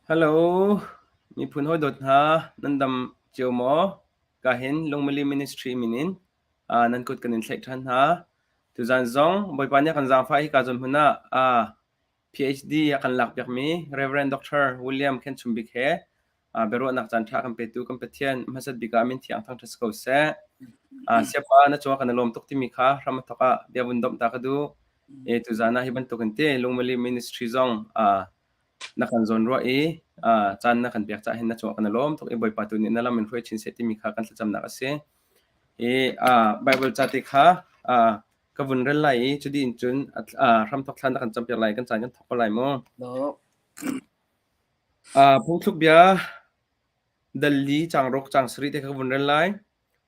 Hello, miphun hawidawt hna, nan dam cio maw? Ka hin Lungmili Ministry min in nan kut kan in thlaih ṭhan hna. Tuzaan zong Bawipa nih a kan zaangfah hi ka zawn hmun ah PhD a kan lakpiakmi Rev. Dr. William Khen Chum Bik he biaruahnak caanṭha kan petu kan Pathian hmasat bik ah min thiang thangṭhat si ko seh. Siapa na cungah kan i lawm tuk timi kha hram a thawk ah bia vun domh ta ka duh. E tuzaan ah hi bantuk in te Lungmili Ministry zong na kan zawnruah i caan na kan pek caah hin na cungah kan i lawm tuk i Bawipa tu nih na lam in hruai chin seh timi kha kan thlacamnak a si. I Bible ca te kha ka vun rel lai i cu dih in cun hramthawk thla na kan campiak lai kan caan kan thawk ko lai mu. Phungthluk bia dal li caang ruk caang sarih te kha ka vun rel lai.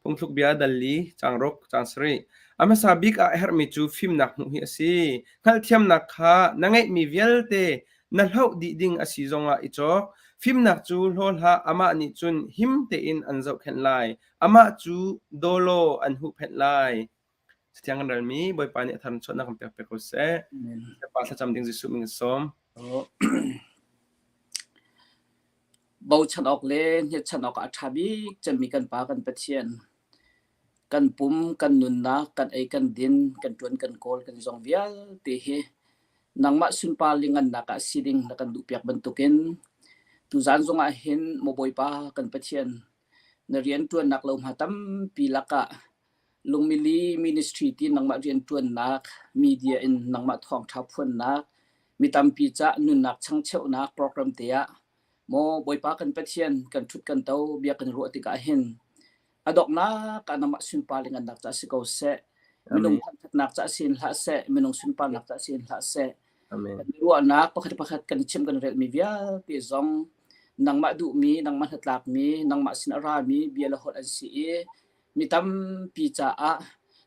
Phungthluk bia dal li caang ruk caang sarih. A hmasa bik ah a herhmi cu fimnak hmuh hi a si. Hngalhthiamnak kha na ngeihmi vialte na hloh dih ding a si zongah i cawk. Fimnak cu hlaw hlah, amah nih cun him tein an zohkhenh lai. Amah cu daw law an huhphenh lai. Cathiang kan relmi Bawipa nih a thar in chuahnak kan pek piak ko seh. Pa thlacam ding Jesuh min kan sawm. Bochan awk le hngetchan awk ah a ṭha bik cemmi kan Pa kan Pathian. Kan pum, kan nunnak, kan ei kan din, kan ṭuan kan kawl kan zong vialte hi nangmah sunpar le ngannak ah si ding na kan duhpiak bantukin tuzaan zongah hin maw Bawipa kan Pathian na rianṭuannak lohma tampi lakah Lungmili Ministry ti nangmah rianṭuannak, media in nangmah thawngṭha phuannak, mi tampi cah nunnak changcheuhnak program te ah maw Bawipa kan Pathian kan ṭhut kan to bia kan ruah tikah hin a donghnak ah nangmah sunpar le ngannak ca si ko seh. Minung thangṭhatnak ca sin hlah seh, minung sunparnak ca sin hlah seh. Amen. Kan ruahnak pakhat pakhat kan i chim kan relmi vialte zong nangmah duhmi, nangmah hnatlakmi, nangmah sin a rami bia le holh an si i mi tampi caah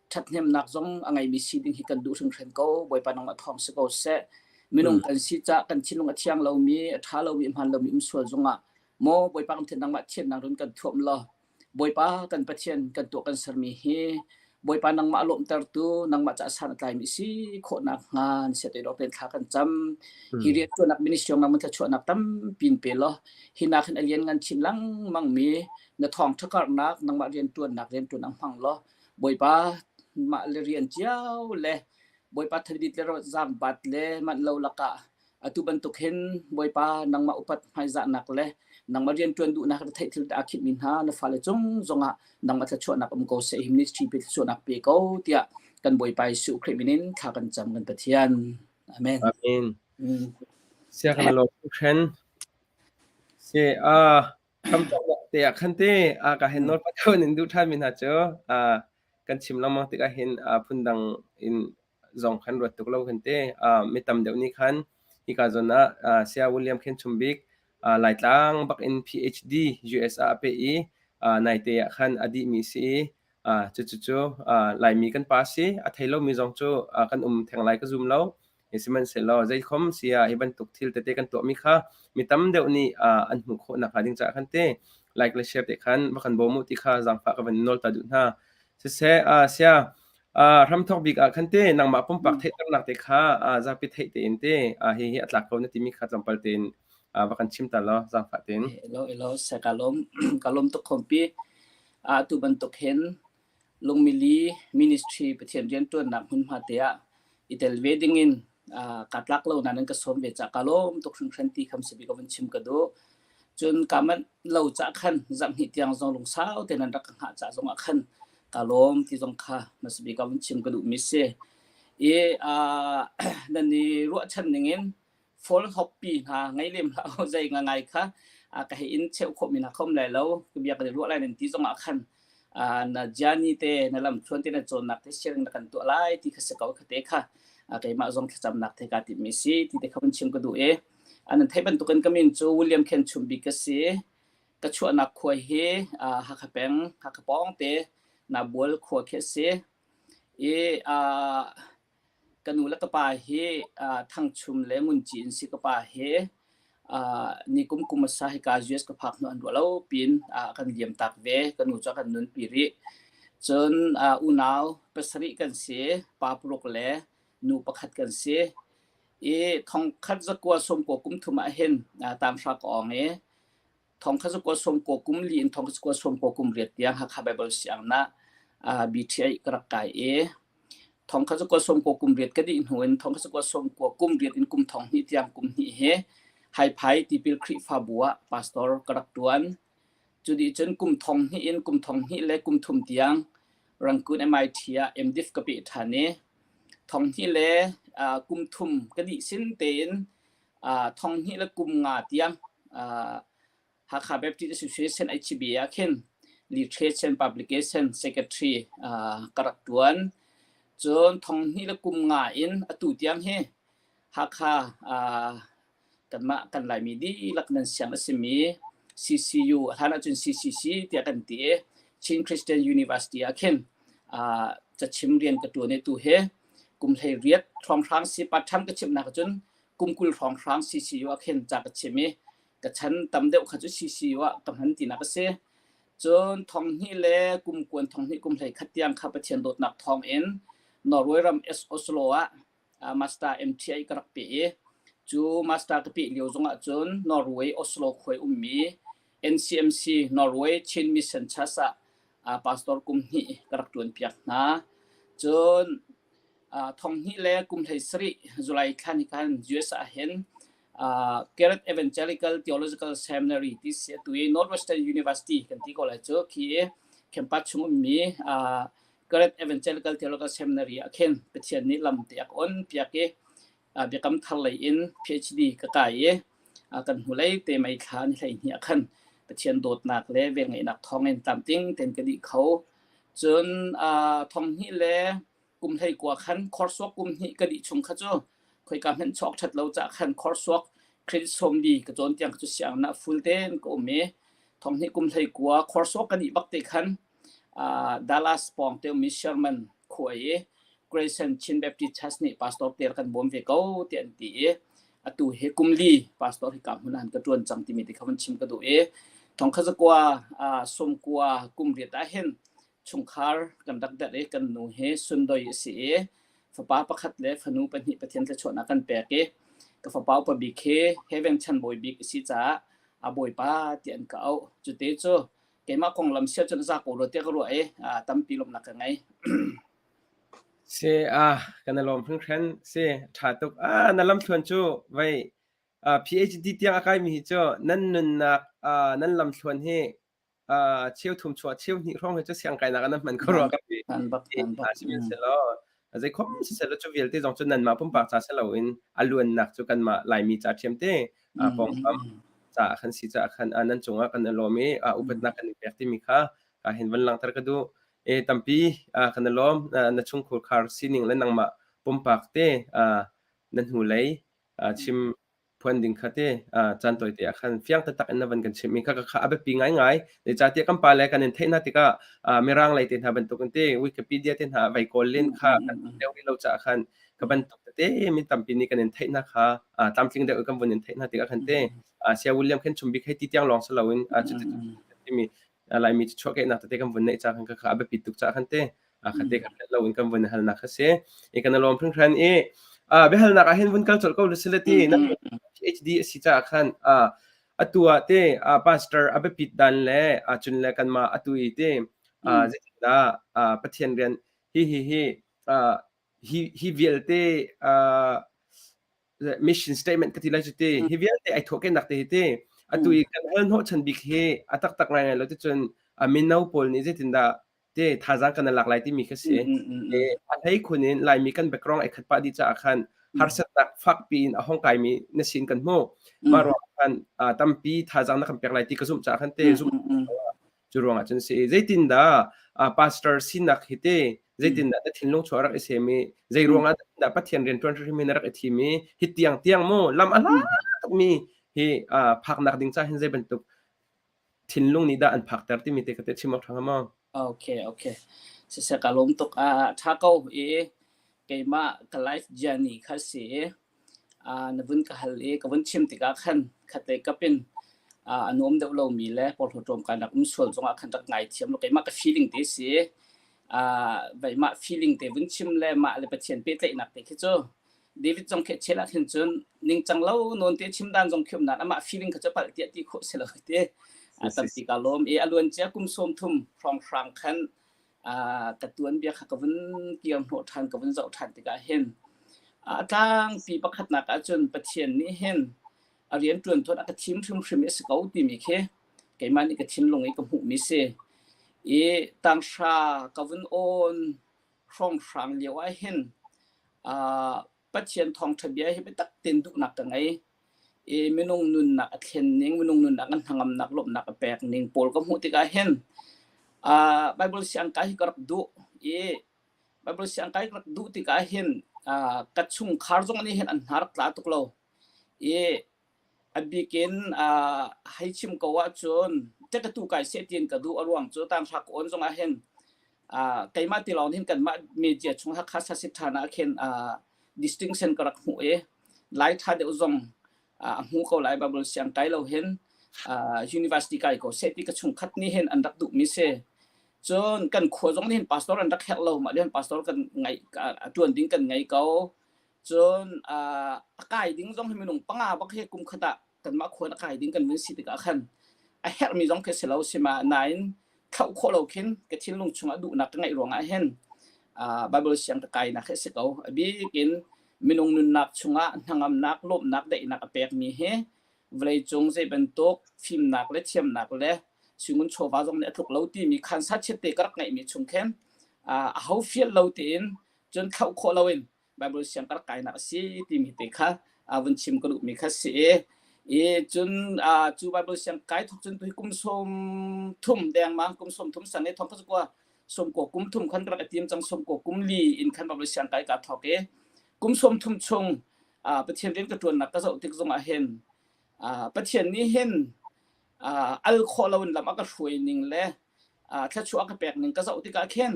ṭhathnemnak zong a ngeimi si ding hi kan duh hringhran ko. Bawipa nangmah thawng si ko seh. Minung kan si cah kan thinlung a thiang lomi, a ṭha lomi, a hmaan lomi um sual zongah maw Bawipa kan nangmah thiannak run kan thuam law Bawipa kan Pathian kan tuah kan sermi hi Bawipa nangmah lawmhtertu nangmah caah san a tlaimi si khawhnak hnga na siat dawk tein thla kan cam. Hi rianṭuannak ministry nangmah thluachuahnak tampi in pe law hi nak hin a lian ngan chin lengmang mi na thawngṭha karhnak nangmah rianṭuannak rianṭuan ang hmang law Bawipa mah le rian cio le Bawipa thadit le zaangbat le manh lo lakah atu bantuk hin Bawipa nangmah upat hmaizahnak le nangmah rianṭuan duhnak le theih thil aa khitmi hna na fale cung zongah nangmah thluachuahnak um ko seh hi ministry pe thluachuahnak pe ko tiah kan Bawipa Jesuh Khrih min in thla kan cam kan Pathian. Amen. Amen. Sia kan lo hren. Se a Hramthawknak te ah khan te ka hin nawl pathawn in duh ṭhanmi hna cu kan chim lengmang tikah hin phundang in zong khan ruat tuk lo khan te. Mi tam deuh nih khan hika zawn ah Saya William Khen Chum Bik Laitlang bak in PhD US ah a peh i naite ah khan a dihmi si i cucu Laimi kan pa si. A thei lomi zong cu kan um theng lai ka zum lo. Sihmanhsehlaw zeikhom si ah hi bantuk thil tete kan tuahmi kha mi tam deuh nih an hmuh khawh nakhnga ding caah khan te like le share te khan va kan bawm u ti kha zaangfah ka van nawl ta duh hna. Siseh, sia hramthawk bik ah khan te nangmah pumpak theihternak te kha zapi theih tein te hi hi a tlak ko na timi kha tlawmpal tein va kan chim ta law zaangfah tein. Elo elo se ka lawm ka lawm tuk khompi a tu bantuk hin Lungmili Ministry Pathian rianṭuannak hmunhma te ah i tel ve dingin kaa tlak lo nain an ka sawm ve caah kaa lawm tuk hringhran ti kham si bik ka vun chim ka duh. Cun kaa manh lo caah khan zarhhnih tiang zong lungsau tein an rak ka hngah caah zongah khan kaa lawm ti zong kha hmasa bik ah vun chim ka duhmi si. I nan i ruahchan ningin fall hoppi hna ngei lem hlah u zei nga ngai kha ka hei in cheuh khawh mi hna khom lai lo ka bia kan i ruah lai nan ti zong ah khan na jani te na lam thluan te na cawnnak te sharing na kan tuah lai ti kha si ko kha te kha keimah zong thlacamnak the ka ti mi si ti te kha vun chim ka duh e an thei bantukin ka min cu William Khen Chum bik ka si ka chuahnak khua hi Hakha peng Hakha pawng te na bual khua khi si i Ka nu le ka pa hi Thangchum le Ngunci in si. Ka pa hi nikum kum hmasa hika US ka phak hnu an ruah lo pin kan liam tak ve. Ka nu cu a kan nunpi rih. Cun unau pasarih kan si. Pa paruk le nu pakhat kan si. I 1990 kum thum ah hin tanghra ka awng i 1994 in 1998 tiang Hakha Bible Sianginn ah BTI ka rak kai i 1998 ka dih hnu in 1998 in kum thong hnih tiang kum hnih hi Haiphai Tipil Khrihfabu ah pastor ka rak ṭuan. Cu dih cun kum thong hnih in kum thong hnih le kum thum tiang Rangoon MIT ah MDiv ka peh ṭhan i thong hnih le kum thum ka dih sin tein thong hnih le kum nga tiang Hakha Baptist Association HBA ah khin Literature and Publication Secretary ka rak ṭuan. Cun thong hnih le kum nga in atu tiang hi Hakha kanmah kan Laimi dihlak nan siang a simi CCU a hlan ahcun CCC tiah kan ti i Chin Christian University ah khin cachim rian ka ṭuan i tu hi kum 18 hrawnghrang si part time ka chimnak ahcun kum 20 hrawnghrang CCU ah khin ca ka chim i ka chan tam deuh kha cu CCU ah ka hman tinak a si. Cun thong hnih le kum kuan thong hnih kum hlei khat tiang kha Pathian dawtnak thawng in Norway ram Oslo ah Master MTI ka rak pe i cu Master ka peh lio zongah cun Norway Oslo khuai ummi NCMC Norway Chin Mission Church ah pastor kum hnih ka rak ṭuan piak hna. Cun thong hnih le kum hlei sarih July thla ni khan US ah hin Garrett Evangelical Theological Seminary ti si atu i Northwestern University kan ti ko lai cu khi campus chung ummi Garrett Evangelical Theological Seminary ah khin Pathian nih lam te a ka on piak i biakam thar lei in PhD ka kai i kan hnulei te mei thla ni 12 ah khan Pathian dawtnak le velngeihnak thawngin tlamtling tein ka dih kho. Cun thong hnih le kum hlei kua khan khorsuak kum hnih ka dih chung kha cu khoika hmanh chuak ṭhat lo cah khan khorsuak credit sawmli ka cawn tiang cu sianginn ah full tein ka um i thong hnih kum hlei kua khorsuak ka dih bak te khan Dallas pawng te ummi Sherman khua i Grayson Chin Baptist Church nih pastor te kan bawm ve ko tiah an ti i atu hi kum li pastor hi ka hmun ah ka ṭuan cang timi te kha van chim ka duh i thong kha zakua sawmkua kum riat ah hin chungkhar kan rak derh i kan nu hi sundoi a si i fapa pakhat le fanu pahnih Pathian thluachuahnak kan pek i ka fapa upa bik hi heaven chan bawi bik a si caah a bawipa tiah an ka auh. Cute cu keimah konglam sia cun za ko rua tiah ka ruah i tampi lawmhnak ka ngei. Si a kan lawm hringhran si ṭha tuk a na lamthluan cu vei PhD tiang a kaimi hi cu nan nunnak nan lamthluan hi cheu thum chuah cheu hnih hrawng hi cu siang kainak ah nan hman kho rua ka ti. Sihmanhsehlaw zeikhom siseh cu vialte zong cu nanmah pumpak ca si loin a luannak cu kanmah Laimi ca ṭhiam te pawngkam caah khan si caah khan nan cungah kan i lawm i upatnak kan i pek timi kha hin van langhter ka duh. E tampi kan i lawm na chungkhur khar sining le nangmah pumpak te na hnulei chim phuan ding kha te caan tawi te ah khan fiang taktak in na van kan chimh mi kha kha a biapi ngaingai. Zeicahtiah kan pale kan in theih hna tikah Mirang lei te hna bantuk in te Wikipedia te hna vai kawl len kha kan deuh rih lo caah khan ka bantuk tete mi tampi nih kan in theih hna kha tlamtling deuh kan vun in theih hna tikah khan te Saya William khen chumbik hei ti tiang lawng si loin cuti timi Laimi cu chuahkehnak tete kan vun neih ca khan kha a biapi tuk ca khan te khate kan lo in kan vun halnak kha si i kan lawm hringhran i biahalnak ah hin vun kal colh ko le ti na PhD a si caah khan atu ah te pastor a biapit dan le cun le kanmah atu i te zeitindah Pathian rian hi hi hi hi hi vialte mission statement ka ti lai cu ti hi vialte ai thawhkehnak te hi ti atu i kan hal hnawh chan bik hi a taktak ngaingai lo ti cun mino pawl nih zeitindah te thazaang kan lak lai timi kha si a hlei khun in Laimi kan background ai khat pah dih caah khan harsatnak fakpi in a hong kaimi na sin kan hmu mah ruang khan tampi thazaang na kan pek lai ti ka zumh caah khan te zumh cu ruangah cun si zeitindah pastor sinak hi te zeitindah na thinlung chuah rak i sem i zei ruangah dah Pathian rian ṭuan hrimhrim in rak i thim i hi tiang tiang mu lam a hla tukmi hi phaknak ding ca hin zei bantuk thinlung nih dah an phakter timi te ka te chim awk ṭha hnga maw? Okay, okay. Siseh ka lawm tuk. A ṭha ko i keimah ka life journey kha si i na vun ka hal i ka vun chim tikah khan khatlei kap in a nuam deuh lomi le porhlawt rak um sual zongah khan rak ngaithiam law keimah ka feeling te si. Veimah feeling te vun chim le mah le Pathian pehtlaihnak te khi cu. David zong khi chel ah khin cun ningcang lo nawn te chim dan zong khium nan amah feeling kha cu palh tiah ti khawh si lo te. A tampi ka lawm i a luan cia kum 30 hrawnghrang khan ka tuan bia kha ka vun kir hnawh ṭhan ka vun zoh ṭhan tikah hin a tlangpi pakhatnak ahcun Pathian nih hin a rian ṭuan tuan a ka thim hrimhrim i a si ko timi khi keimah nih ka thinlung i ka hmuhmi si. I tanghra ka vun awn hrawnghrang lio ah hin Pathian thawngṭha bia hi biatak tein duhnak ka ngei. I minung nunnak a thlen ning, minung nunnak a hnangamnak, lawmhnak a pek ning pawl ka hmuh tikah hin Bible siangkai hi ka rak duh i Bible siangkai ka rak duh tikah hin ka chungkhar zong nih hin an hna rak tla tuk lo. I A bik in hei chim ko ahcun ṭekatu kai seh tiin ka duh. A ruang cu tanghra ka awn zong ah hin keimah ti lawng hin kanmah media chung Hakha Sasithan ah khin distinction ka rak hmuh i Lai ṭha deuh zong a hmu ko lai Bible siang kai lo hin university kai ko seh ti ka chungkhat nih hin an rak duhmi si. Cun kan khua zong nih hin pastor an rak herh lo. Mah le pastor kan ngai ṭuan ding kan ngei ko. Cun a kai ding zong hi minung panga bak hi kum khat ah kanmah khua in a kai ding kan vun si tikah khan a herhmi zong khi si lo sima nain thlauh khawh lo khin ka thinlung chungah duhnak ka ngeih ruangah hin Bible siang ka kainak hi a si ko. A bik in minung nunnak chungah hnangamnak, lawmhnak, daihnak a pekmi hi vawleicung zei bantuk fimnak le thiamnak le suingun chawva zong nih a tluk lo timi khansa chiat te ka rak ngeihmi chung khin a ho fial lo tein cun thlauh khawh loin Bible siang ka rak kainak a si timi te kha vun chim ka duhmi kha si i i cun cu Bible siang kai thok cun tuhi kum 30 dengmang kum 30 sang i thong kha kua som ko kum thum khan rak i tim cang som ko kum li in khan Bible siang kai ka thok i kum 30 chung Pathian rian ka ṭuannak ka zoh tik zongah hin Pathian nih hin al khawh lo in lam a ka hruai ning le thluachuah a ka pek ning ka zoh tikah khin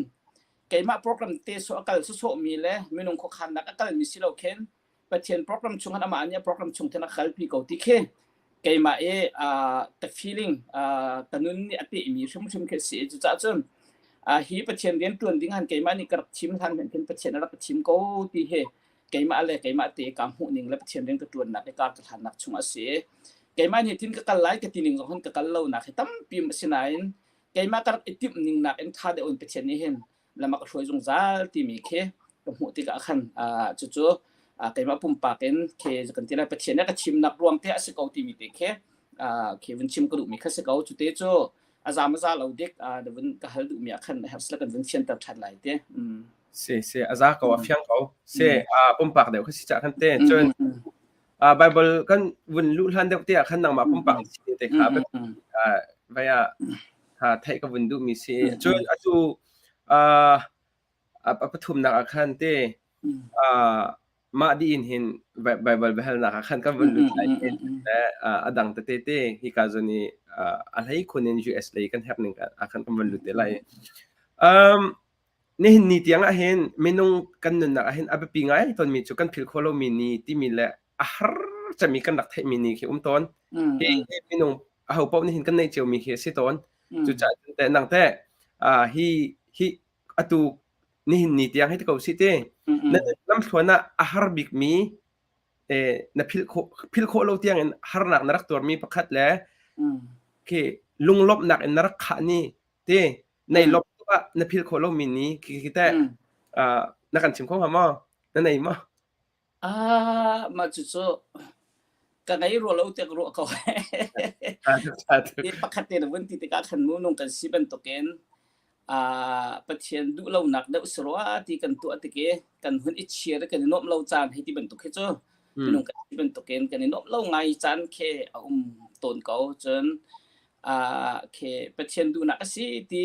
keimah program te so a kal sawsawhmi le minung khuakhannak a kalmi si lo khin Pathian program chung amah nih a program chung khin a kalpi ko ti khi keimah i ka feeling ka nun nih a pehmi hrimhrim khi si. Cucaah cun hi Pathian rian ṭuan ding han keimah nih ka rak thim hlan hmanh khin Pathian a rak ka thim ko ti hi keimah le keimah te ka hmuh ning le Pathian rian ka ṭuannak i ka ka hlannak chung a si. Keimah nih tin ka kal lai ka ti ning zong hin ka kal lo nak hi tampi a si nain keimah ka rak i timh ning nakin ṭha deuh in Pathian nih hin lam a ka hruai zungzal timi khi ka hmuh tikah khan cucu keimah pumpak in khi kan ti lai Pathian nih a ka thimnak ruang te a si ko timi te khi khi vun chim ka duhmi kha si ko. Cu te cu a zam a za lo dik na vun ka hal duhmi ah khan herh sila kan vun fianter ṭhan lai te. Si si a za ko a fiang ko si pumpak deuh kha si cah khan te cun Bible kan vun luh hlan deuh te ah khan nangmah pumpak si te kha vai ah theih ka vun duhmi si. Cun atu a pathumnak ah khan te mah dih in hin Bible biahalnak ah khan kan vun lut lai le a dang tete te hika zawn i a hlei khun in US lei kan herh ning ah khan kan vun lut te lai. Nihin ni tiang ah hin minung kan nunnak ah hin a biapi ngai tawnmi cu kan philh khawh lomi ni timi le a har cemmi kan rak theihmi ni khi um tawn. Hi minung aho paoh nih hin kan neih ciomi khi a si tawn. Cucaah cun teh nang teh hi hi atu nihin ni tiang hi ti ko sih ti na lamthluan ah a har bikmi na philh khawh lo tiang in harnak na rak tuarmi pakhat le khi lunglawmhnak in na rak khah ni ti nei lawmh tuk ah na philh khawh lomi ni khi khi teh na kan chim kho hnga maw? Na nei maw? Ah, mah cucu ka ngei rua lo tiah ka ruah ko. Pakhat te na vun ti tikah khan mu nung kan si bantukin Pathian duh lonak deuh si rua ti kan tuah tik i kan hun i chir kan i nuamh lo caan hei ti bantuk hi cu minung kan si bantukin kan i nuamh lo ngai caan khi a um tawn ko. Cun khi Pathian duhnak a si ti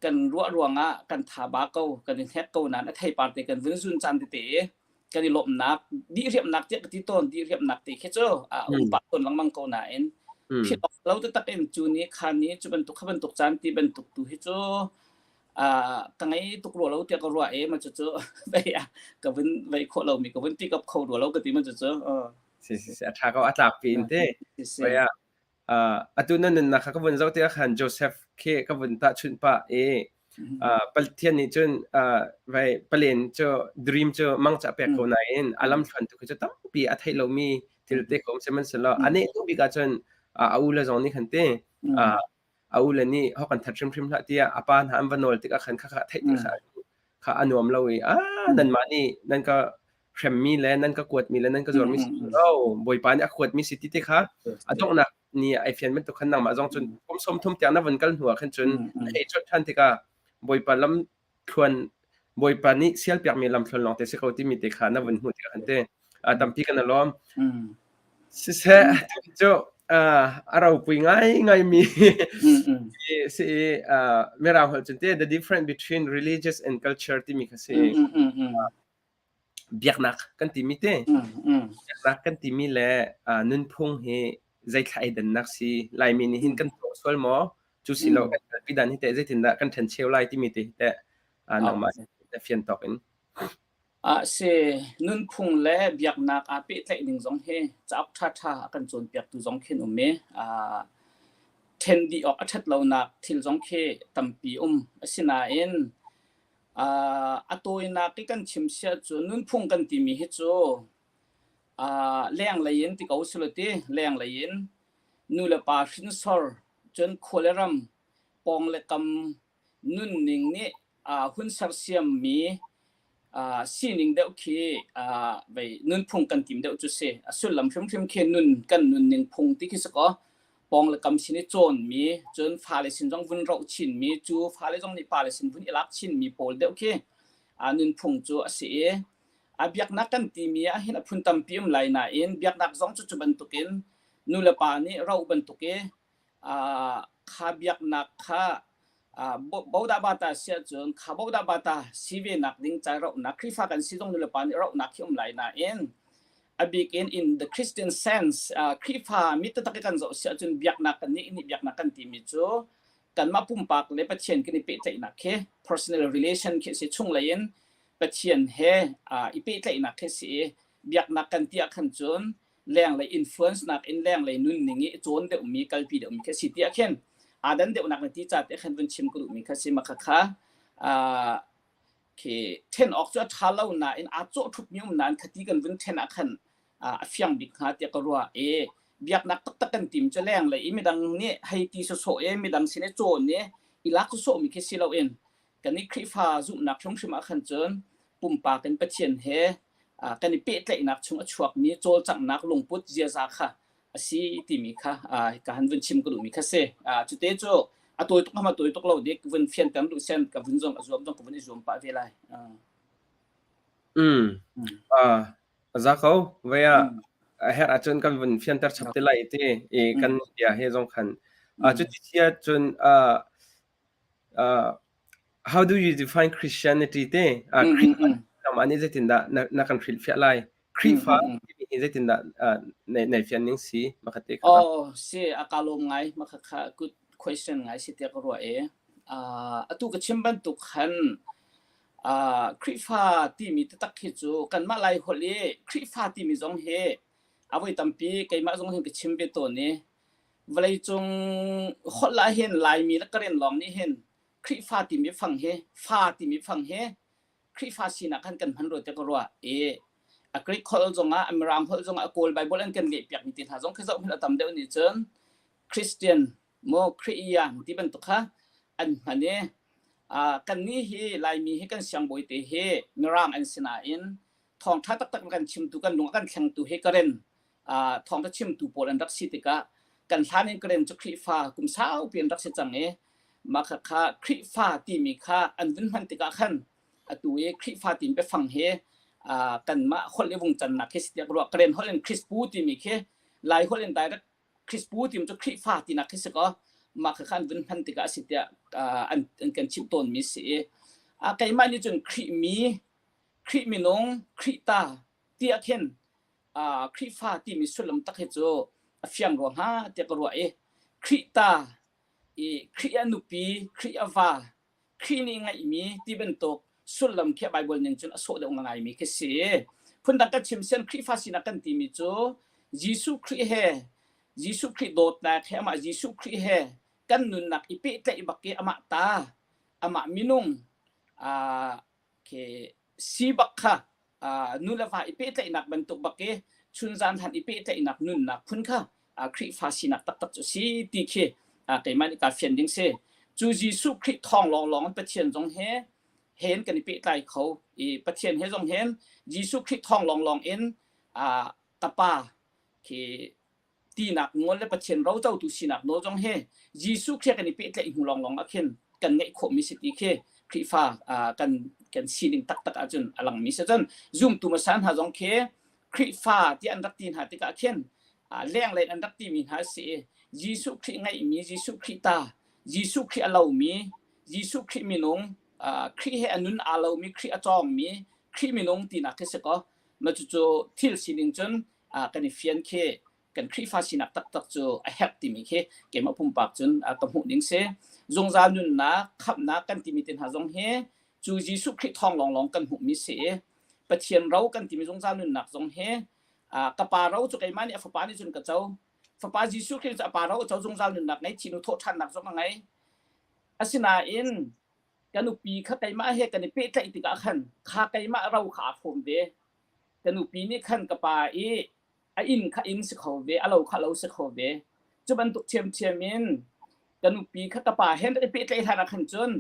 kan ruah ruangah kan tha ba ko kan i hnek ko nain a theipar te kan vun zun caan tete i kan i lawmhnak dihriamnak tiah ka ti tawn dihriamnak te khi cu a um pah tawn lengmang ko nain philh awk lo taktak in cu ni kha ni cu bantuk kha bantuk caan ti bantuk tu hi cu ka ngei tuk rua lo tiah ka ruah i ma cu cu vei ka vun vei khawh lomi ka vun pick up kho rua lo ka ti ma cu cu si si si a tha ko a tlak pi in te atu na nunnak kha ka vun zoh tikah khan Joseph khi ka vun tahchunh pah i. Pathian nih cun vai palen cu dream cu mang ca pek ko nain a lamthluan tu khi cu tampi a theih lomi thil te ko sihmanhsehlaw a neh hnu bik ahcun a u le zong nih khan te a u le nih ho kan that hrimhrim hlah tiah a pa hna an va nawl tikah khan khakha theih tikah kha a nuam lo i a nanmah nih nan ka hremmi le nan ka kuatmi le nan ka zuarmi si lo Bawipa nih a kuatmi si ti te kha a donghnak ni ai fian bantuk khan nangmah zong cun kum 30 tiang na vun kal hnu ah khan cun na hei chawt ṭhan tikah Bawipa lam thluan Bawipa nih sialpiakmi lam thluan lawng te si ko timi te kha na vun hmuh tikah khan te tampi kan i lawm. Siseh cu a ropui ngaingaimi si i Mirang holh cun te the difference between religious and culture timi kha si. Biaknak kan timi te biaknak kan timi le nunphung hi zeithla ei dannak si Laimi nih hin kan tuah sual maw cu si lo kan kalpi dan hi teh zeitindah kan ṭhencheu lai timi te hi teh nangmah na fian tawk in. Ah si nunphung le biaknak aa pehtlaih ning zong hi cauk ṭhaṭha a kan cawnpiaktu zong khin um i ṭhen dih awk a ṭhat lonak thil zong khi tampi um. Asinain a tawinak i kan chim si ahcun nunphung kan timi hi cu lenglei in ti ko silo ti lenglei in nu le pa hrinsor cun khua le ram pawng le kam nunning nih hun sersiammi sining deuh khi vei nunphung kan tim deuh cu si. A sullam hrimhrim khi nun kan nunning phung ti khi si kaw pawng le kam sin i cawnmi cun fale sin zong vun roh chinmi cu fale zong nih pale sin vun i lak chinmi pawl deuh khi nunphung cu a si i a biaknak kan timi ah hin a phun tampi um lai nain biaknak zong cu cu bantukin nu le pa nih roh bantuk i kha biaknak kha bodah bata si ahcun kha bodah bata si ve nak ding ca rohnak Khrihfa kan si zong nulepa nih rohnak hi um lai nain a bik in in the Christian sense Khrihfa mi taktak i kan zoh si ahcun biaknak kan nih nih biaknak kan timi cu kanmah pumpak le Pathian kan i pehtlaihnak khi personal relation khi si chunglei in Pathian he i pehtlaihnak khi si i biaknak kan ti ah khan cun lenglei influence nak in lenglei nunning i cawn deuhmi kalpi deuhmi kha si tiah khin aa dan deuhnak na ti ca te khan vun chim ka duhmi kha si ma kha kha khi then awk cu a tha lo nain aa cawh thupmi um nain khati kan vun then ah khan a fiang bik hnga tiah ka ruah i biaknak taktak kan tim cu lenglei i midang nih hei ti sawsawh i midang sin i cawn i i lak sawsawh mi khi si loin kan i Khrihfa zumhnak hrimhrim ah khan cun pumpak in Pathian he kan i pehtlaihnak chung a chuakmi cawlcanghnak lungput ziaza kha a si timi kha ka han vun chim ka duhmi kha si. Cute cu a tawi tuk hama tawi tuk lo dik vun fianter duh sen ka vun zong a zuam zong ka vun i zuam pah ve lai. Mm. A za ko. Vei ah a herh ahcun kan vun fianter chap te lai ti i kan bia he zong khan. Cuti si ahcun How do you define Christianity te? Khrihfa nangmah nih zeitindah na kan hrilhfiah lai? Khrihfa timi hi zeitindah nai fian ning si? Makhat te kha. Oh, si a ka lawm ngai. Makha kha good question ngai si tiah ka ruah i. Atu ka chim bantuk khan Khrihfa timi taktak hi cu kanmah Lai holh i Khrihfa timi zong hi a voi tampi keimah zong hin ka chim ve tawn i Vawleicung holh ah hin Laimi le Karen lawng nih hin Khrihfa timi fang hi fa timi fang hi Khrihfa sinak khan kan hman rua tiah ka ruah i a Greek holh zongah a Mirang holh zongah a Kawl Bible an kan lehpiakmi te hna zong khi zoh hmanh a tam deuh nih cun Christian maw Khrihyan ti bantuk kha an hman i kannih hi Laimi hi kan siangbawi te hi Mirang an si nain thawngṭha taktak kan chimtu kan lung a kan thlengtu hi Karen thawngṭha chimtu pawl an rak si tikah kan hlan in Karen cu Khrihfa kum saupi an rak si cang i mah kha Khrihfa timi kha an vun hman tikah khan atu i Khrihfa timi biafang hi kanmah holh i vung cannak khi si tiah ka ruah. Karen holh in Krispu timi khi Lai holh in direct Krispu timi cu Khrihfa tinak khi si kaw mah kha an vun hman tikah a si tiah an kan chimh tawnmi si i keimah nih cun Khrih mi Khrih minung Khrih ta tiah khin Khrihfa timi sullam tak hi cu a fiang rua hnga tiah ka ruah i Khrih ta i Khrih a nupi, Khrih a va, Khrih nih ngeihmi ti bantuk sullam khi Bible ning cun a sawh deuh ngaimi khi si. Phundang kan chim sian Khrihfa sinak kan timi cu Jesuh Khrih he Jesuh Khrih dawtnak he amah Jesuh Khrih he kan nunnak i pehtlaih bak i amah ta. Amah minung uh, ke si bak kha uh, nu le va i pehtlaihnak bantuk bak i chunzan han i pehtlaihnak nunnak phun kha uh, Khrihfa sinak taktak cu si ti khi uh, keimah nih kaa fian ding si. Cu Jesuh Khrih thawng lawnglawng in Pathian zong he hen kan i pehtlai kho i Pathian he zong hen Jesuh Khrih thawng lawnglawng in uh, ka pa khi tinak nawl le Pathian rocotu sinak nawl zong hi Jesuh Khrih kan i pehtlaih hnu lawnglawng ah khin kan ngeih khawhmi si ti khi Khrihfa kan kan sining taktak ahcun a langmi si cun zumtu hmasa hna zong khi Khrihfa ti an rak ti hna tikah khin lenglei an rak timi hna si i Jesuh Khrih ngeihmi Jesuh Khrih ta Jesuh Khrih a lomi Jesuh Khrih minung Khrih he a nun aa lomi Khrih a cawngmi Khrih minung tinak khi si kaw ma cucu thil sining cun kan i fian khi kan Khrihfa sinak taktak cu a herh timi khi keimah pumpak cun ka hmuh ning si. Zungzal nunnak, khamhnak kan timi te hna zong hi cu Jesuh Khrih thawng lawnglawng kan hmuhmi si i Pathian ro kan timi zungzal nunnak zong hi ka pa ro cu keimah nih a fapa nih cun ka co. Fapa Jesuh Khrih cu a pa ro a co zungzal nunnak ngei thinu thawhṭhannak zong a ngei. Asinain ka nupi kha keimah he kan i pehtlaih tikah khan kha keimah ro kha aa hrawm ve. Ka nupi nih khan ka pa i a inn kha inn si kho ve, a lo kha lo si kho ve. Cu bantuk ṭhiamṭhiam in ka nupi kha ka pa he kan i pehtlaih hlan ah khan cun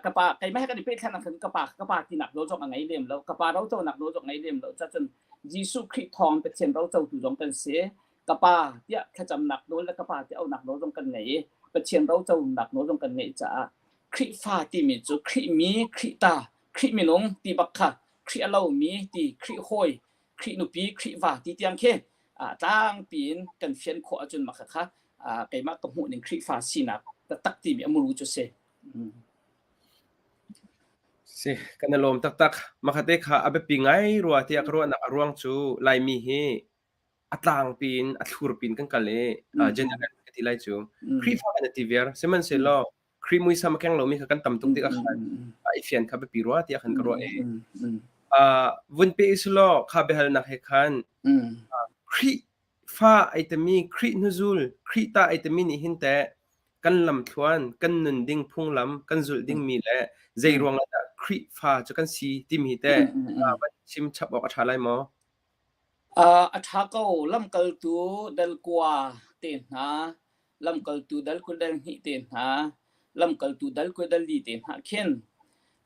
ka pa keimah he kan i pehtlaih hlan ah khan ka pa ka pa tinak nawl zong a ngei lem lo. Ka pa roconak nawl zong a ngei lem lo. Cacun Jesuh Khrih thawng Pathian rocotu zong kan si. Ka pa tiah thlacamnak nawl le ka pa tiah auhnak nawl zong kan ngei i Pathian roconak nawl zong kan ngeih caah Khrihfa timi cu Khrih mi, Khrih ta, Khrih minung ti bak kha Khrih a lomi ti Khrih hawi, Khrih nupi, Khrih va ti tiang khi tlangpi in kan fian khawh ahcun mah kha keimah ka hmuh ning Khrihfa sinak taktak timi a muru cu si. Si, kan i lawm taktak. Makhate kha a biapi ngai rua tiah ka ruahnak a ruang cu Laimi hi a tlangpi in a thlurpi in kan kal i general ka ti lai cu. Khrihfa kan i ti viar. Sihmanhsehlaw Khrih muisam a keng lomi kha kan tam tuk tikah khan i fian kha biapi rua tiah khan ka ruah i vun pe usulaw kha biahalnak he khan Khrih fa ai timi Khrih hnuzul Khrih ta ai timi nih hin teh kan lamthluan kan nun ding phunglam kan zulh dingmi le zei ruangah dah Khrih fa cu kan si timi teh van chim chap awk a ṭha lai maw? A ṭha ko. Lamkaltu dal kua te hna, lamkaltu dal kul dal hnih te hna, lamkaltu dal kul dal li te hna khin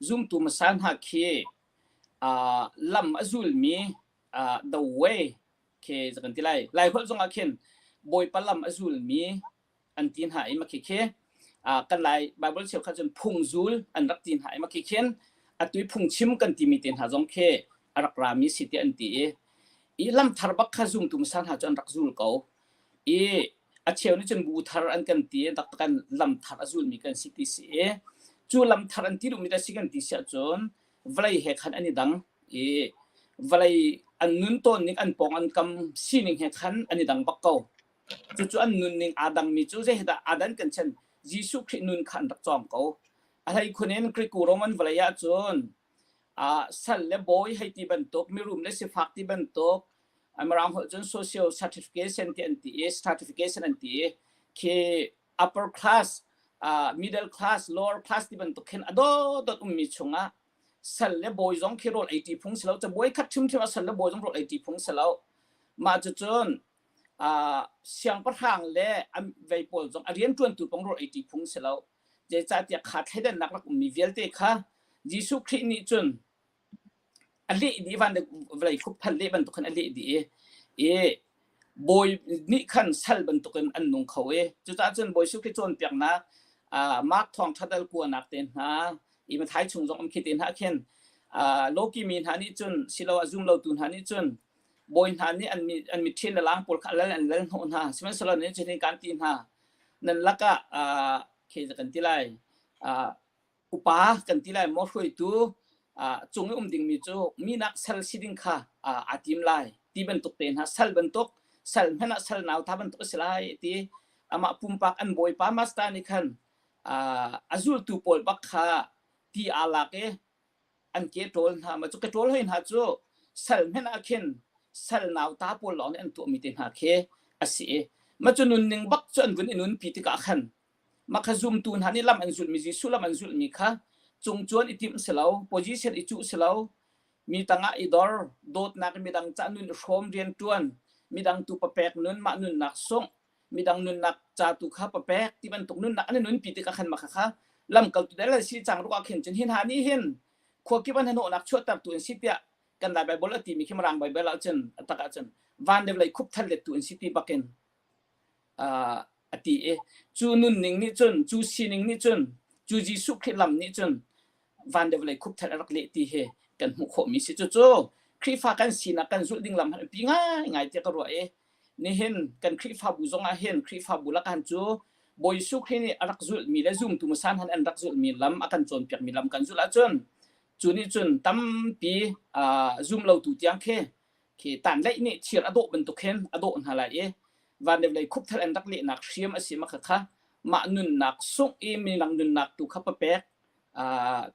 zumtu hmasa hna khi lam a zulmi the way khi kan ti lai. Laiholh zongah khin Bawipa lam a zulmi an ti hna i makhi khi kan lai Bible cheukhat cun phungzul an rak ti hna i makhi khin atu i phungchim kan timi te hna zong khi a rak rami si ti an ti i i lam thar bak kha zumtu hmasa hna cu an rak zul ko i a cheu nih cun bu thar an kan ti tak kan lam thar a zulmi kan si ti si i cu lam thar an ti duhmi dah si kan ti si ahcun vawlei he khan an i dang i vawlei an nun tawn ning an pawng an kam sining he khan an i dang bak ko Cucu an nunning aa dangmi cu zeidah aa dan kan chan Jesuh Khrih nun kha an rak cawng ko. A hleikhun in Greco-Roman vawlei ahcun sal le bawi hei ti bantuk, mirum le sifak ti bantuk, Mirang holh cun social certification ti an ti i stratification an ti i khi upper class, middle class, lower class ti bantuk khin a dawt ummi chungah sal le bawi zong khi rawl ei ṭi phung si lo. Cabuai khat ṭhimṭhim ah sal le bawi zong rawl ei ṭi phung si lo. Mah cucun siangpahrang le a vei pawl zong a rianṭuantu pong rawl ei ṭi phung si lo. Zeicahtiah kha thleidannak rak ummi vialte kha Jesuh Khrih nih cun a leh dih van le vawlei khupthal leh bantuk khan a leh dih i i bawi nih khan sal bantukin an nung kho i cucaah cun Bawi Jesuh Khrih cawnpiaknak Mark thawngṭha dal kuanak te hna i Matthai chung zong um khi te hna khin lawki mi hna nih cun siloah zum lotu hna nih cun bawi hna nih an mi an mitṭhen le lang pawl kha a lal an lal hnawh hna sihmanhsehlaw nan cutin kaan ti hna nan lakah khi kan ti lai upa kan ti lai maw hruaitu cung i um dingmi cu minak sal si ding kha aa tim lai ti bantuk te hna sal bantuk sal hmanh ah sal nauta bantuk a si lai ti amah pumpak an bawipa master nih khan a zultu pawl bak kha ti aa lak i an ke ṭawl hna ma cu ke ṭawl hoi hna cu sal hmenh ah khin sal nauta pawl lawng nih an tuahmi te hna khi a si i ma cu nunning bak cu an vun i nunpi tikah khan Mah kha zumtu hna nih lam an zulhmi Jesuh lam an zulhmi kha cungcuan i timh si lo, position i cuh si lo, mi tangah i dor, dawtnak in midang ca nun i hrawm rianṭuan, midang tu papek nun, mah nunnak sungh, midang nunnak ca tu kha papek ti bantuk nunnak an i nunpi tikah khan mah kha lamkaltu dal an si cang ruk ah khin cun hi hna nih hin khua kip an hnawhnak chuahtertu an si tiah kan Lai Baibal a timi khi Mirang Baibal ahcun a tak ahcun van le vawlei khupthal lettu an si ti bakin a ti i cu nunning nih cun cu sining nih cun cu Jesuh Khrih lam nih cun van le vawlei khupthal a rak leh ti hi kan hmuh khawhmi si cucu Khrihfa kan sinak kan zulh ding lam han pi ngaingai tiah ka ruah i nihin kan Khrihfabu zong ah hin Khrihfabu lakan cu Bawi Jesuh Khrih nih a rak zulhmi le zumtu hmasa han an rak zulhmi lam a kan cawnpiakmi lam kan zulh ahcun cu nih cun tampi zum lotu tiang khi khi tanleih nih thir a dawh bantuk hin a dawh hna lai i van le vawlei khupthal an rak lehnak hriam a si ma kha kha mah nunnak sungh i midang nunnak tu kha papek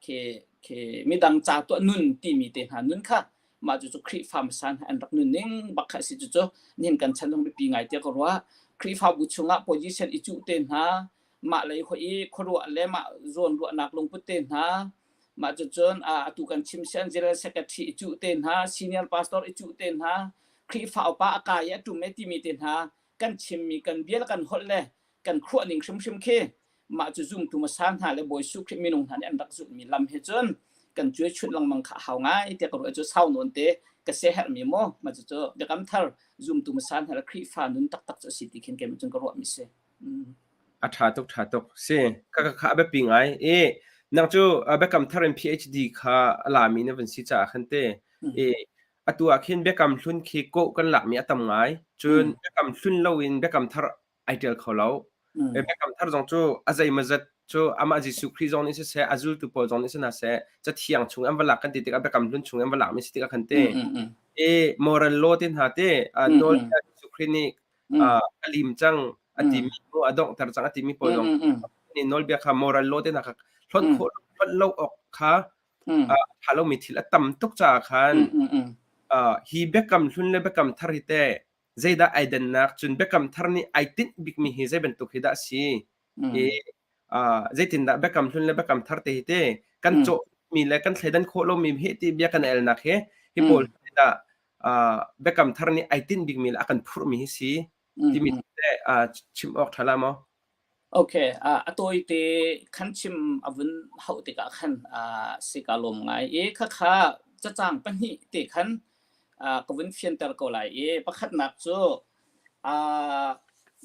khi khi midang ca tuah nun timi te hna nun kha mah cu cu Khrihfa hmasa hna an rak nun ning bak kha a si cucu nihin kan chan zong biapi ngai tiah ka ruah Khrihfabu chungah position i cuh te hna mah lei hoi i khuaruah le mah zawn ruahnak lungput te hna Mah cucun atu kan chim sian General Secretary i cuh te hna, Senior Pastor i cuh te hna, Khrihfa upa a kai i a ṭum e timi te hna kan chimmi kan bia le kan holh le kan khuah ning hrimhrim khi mah cu zumtu hmasa hna le Bawi Jesuh Khrih minung hna nih an rak zulhmi lam he cun kan cuai chunh lengmang kha a hau ngai tiah ka ruah cu sau nawn te ka se herhmi maw mah cucu biakam thar zumtu hmasa hna le Khrihfa nun taktak cu a si ti khin keimah cun ka ruahmi si. A ṭha tuk, ṭha tuk. Si, kha kha a biapi ngai. I nang cu Biakam Thar in PhD kha a lami na vun si caah khan te. I atu ah khin Biakam Hlun khi kawh kan lakmi a tam ngai. Cun Biakam Hlun loin Biakam Thar ai ṭial kho lo. Biakam Thar zong cu a zeimawzat cu amah Jesuh Khrih zong nih siseh, a zultu pawl zong nih si hna seh, Cathiang chung an va lak kan ti tikah Biakam Hlun chung an va lakmi si tikah khan te. I moral law te hna te, nawlbia Jesuh Khrih nih a lim cang a timi mu a donghter cang a timi pawl zong nih nawlbia kha moral law te hna kha hlonh khawh hlonh lo awk kha tha lomi thil a tam tuk caah khan hi biakam hlun le biakam thar hi te zeidah ai dannak cun biakam thar nih ai tinh bikmi hi zei bantuk hi dah a si i zeitindah biakam hlun le biakam thar te hi te kan cawh mi le kan thleidan khawh lomi hi ti bia kan elnak hi hi pawl dah biakam thar nih ai tinh bikmi le a kan phurhmi hi si timi te chim awk ṭha la maw? Okay, a tawite khan chim a vun hauh tikah khan si ka lawm ngai i khakha cacang pahnih te khan ka vun fianter ko lai i pakhatnak cu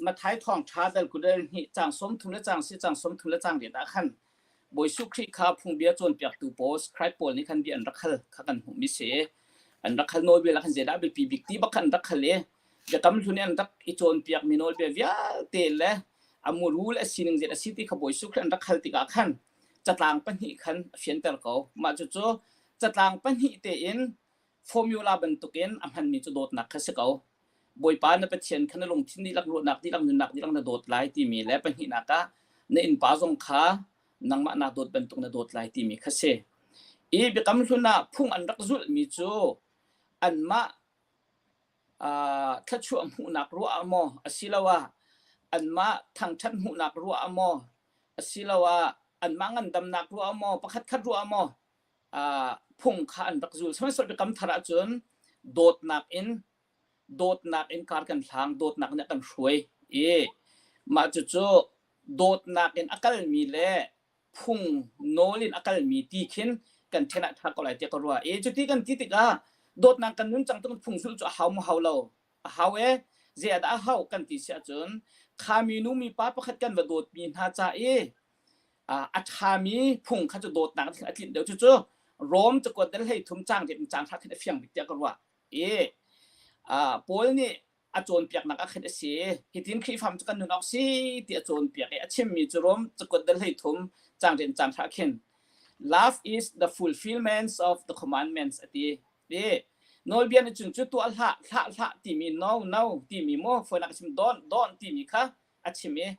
Matthai thawngṭha dal kudal hnih caang 30 le caang si caang 30 le caang riat ah khan Bawi Jesuh Khrih kha phungbia cawnpiaktu pawl scribe pawl nih khan bia an rak hal kha kan hmuhmi si. An rak hal nawlbia le khan zeidah biapi bik ti bak khan an rak hal i biakam hlun i an rak i cawnpiakmi nawlbia vialte le a muru le a sining zei a si ti kha Bawi Jesuh Khrih an rak hal tikah khan catlang pahnih khan a fianter ko. Mah cucu catlang pahnih tein formula bantukin a hmanmi cu dawtnak kha si ko. Bawipa na Pathian kha na lungthin dihlak, ruahnak dihlak, nunnak dihlak na dawt lai timi le pahnihnak ah na innpa zong kha nangmah naa dawt bantuk na dawt lai timi kha si. I biakam hlun ah phung an rak zulhmi cu anmah thluachuah hmuhnak ruah ah maw asiloah anmah thangṭhat hmuhnak ruah ah maw asiloah anmah ngandamnak ruah ah maw pakhatkhat ruah ah maw phung kha an rak zul. Sihmanhsehlaw biakam thar ahcun dawtnak in dawtnak in kar kan hlang, dawtnak nih a kan hruai i mah cucu dawtnak in a kalmi le phung nawl in a kalmi ti khin kan ṭhen ah ṭha ko lai tiah ka ruah. I cuti kan ti tikah dawtnak kan nun cang tung phung zulh cu a hau maw hau lo? A hau e. Zei ah dah a hau kan ti si ahcun kha minu mipa pakhat kan va dawtmi hna ca i a ṭhami phung kha cu dawtnak a tlinh deuh. Cucu Rom cakuat dal 13 caang riat in caang hra khin a fiang bik tiah ka ruah. I Paul nih a cawnpiaknak ah khin a si. Hitin Khrihfam cu kan nun awk si ti a cawnpiak i a chimmi cu Rom cakuat dal 13 caang riat in caang hra khin Love is the fulfillment of the commandments a ti. I nawlbia nih cun cu tuah hlah, hlah hlah timi no no timi maw fawinak a chim don't don't timi kha a chim i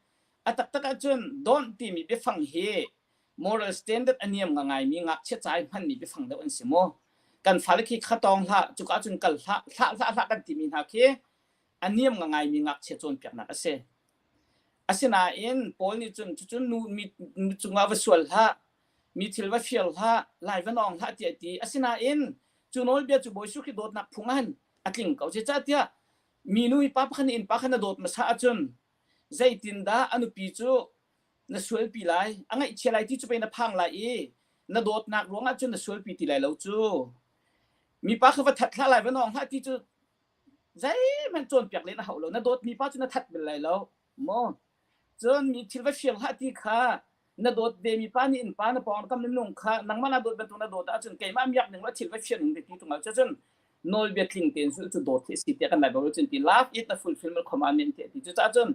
A taktak ahcun don't timi biafang hi moral standard a niam ngaimi ngakchia ca i hmanmi biafang deuh an si maw? Kan fale khi kha tawng hlah, cuka ahcun kal hlah, hlah hlah hlah kan timi hna khi a niam ngaimi ngakchia cawnpiaknak a si. Asinain Paul nih cun cucun nu mi cungah va sual hlah, mi thil va fir hlah, lai va nawng hlah tiah a ti. Asinain cu nawlbia cu Bawi Jesuh Khrih dawtnak phung ah hin a tling ko. Zeicahtiah minu hi pa pakhat nih innpa kha na dawt hmasa ahcun zeitindah a nupi cu na sualpi lai, a ngaihchia lai ti cu pei na phang lai i na dawtnak ruangah cun na sualpi ti lai lo cu. Mipa kha va that hlah lai, va nawng hlah ti cu zeihmanh cawnpiak len a hau lo. Na dawtmi pa cu na that bal lai lo. Maw? Cun mi thil va fir hlah ti kha na dawt ve mi pa nih innpa na pawng kam minung kha nangmah na dawt bantuk na dawt ahcun keimah miak ning la thil va fir ning ti tung ah cun nawlbia tling tein zulh cu dawt hi a si tiah kan Bible cun ti love it na fulfillment commandment ti ti cucaah cun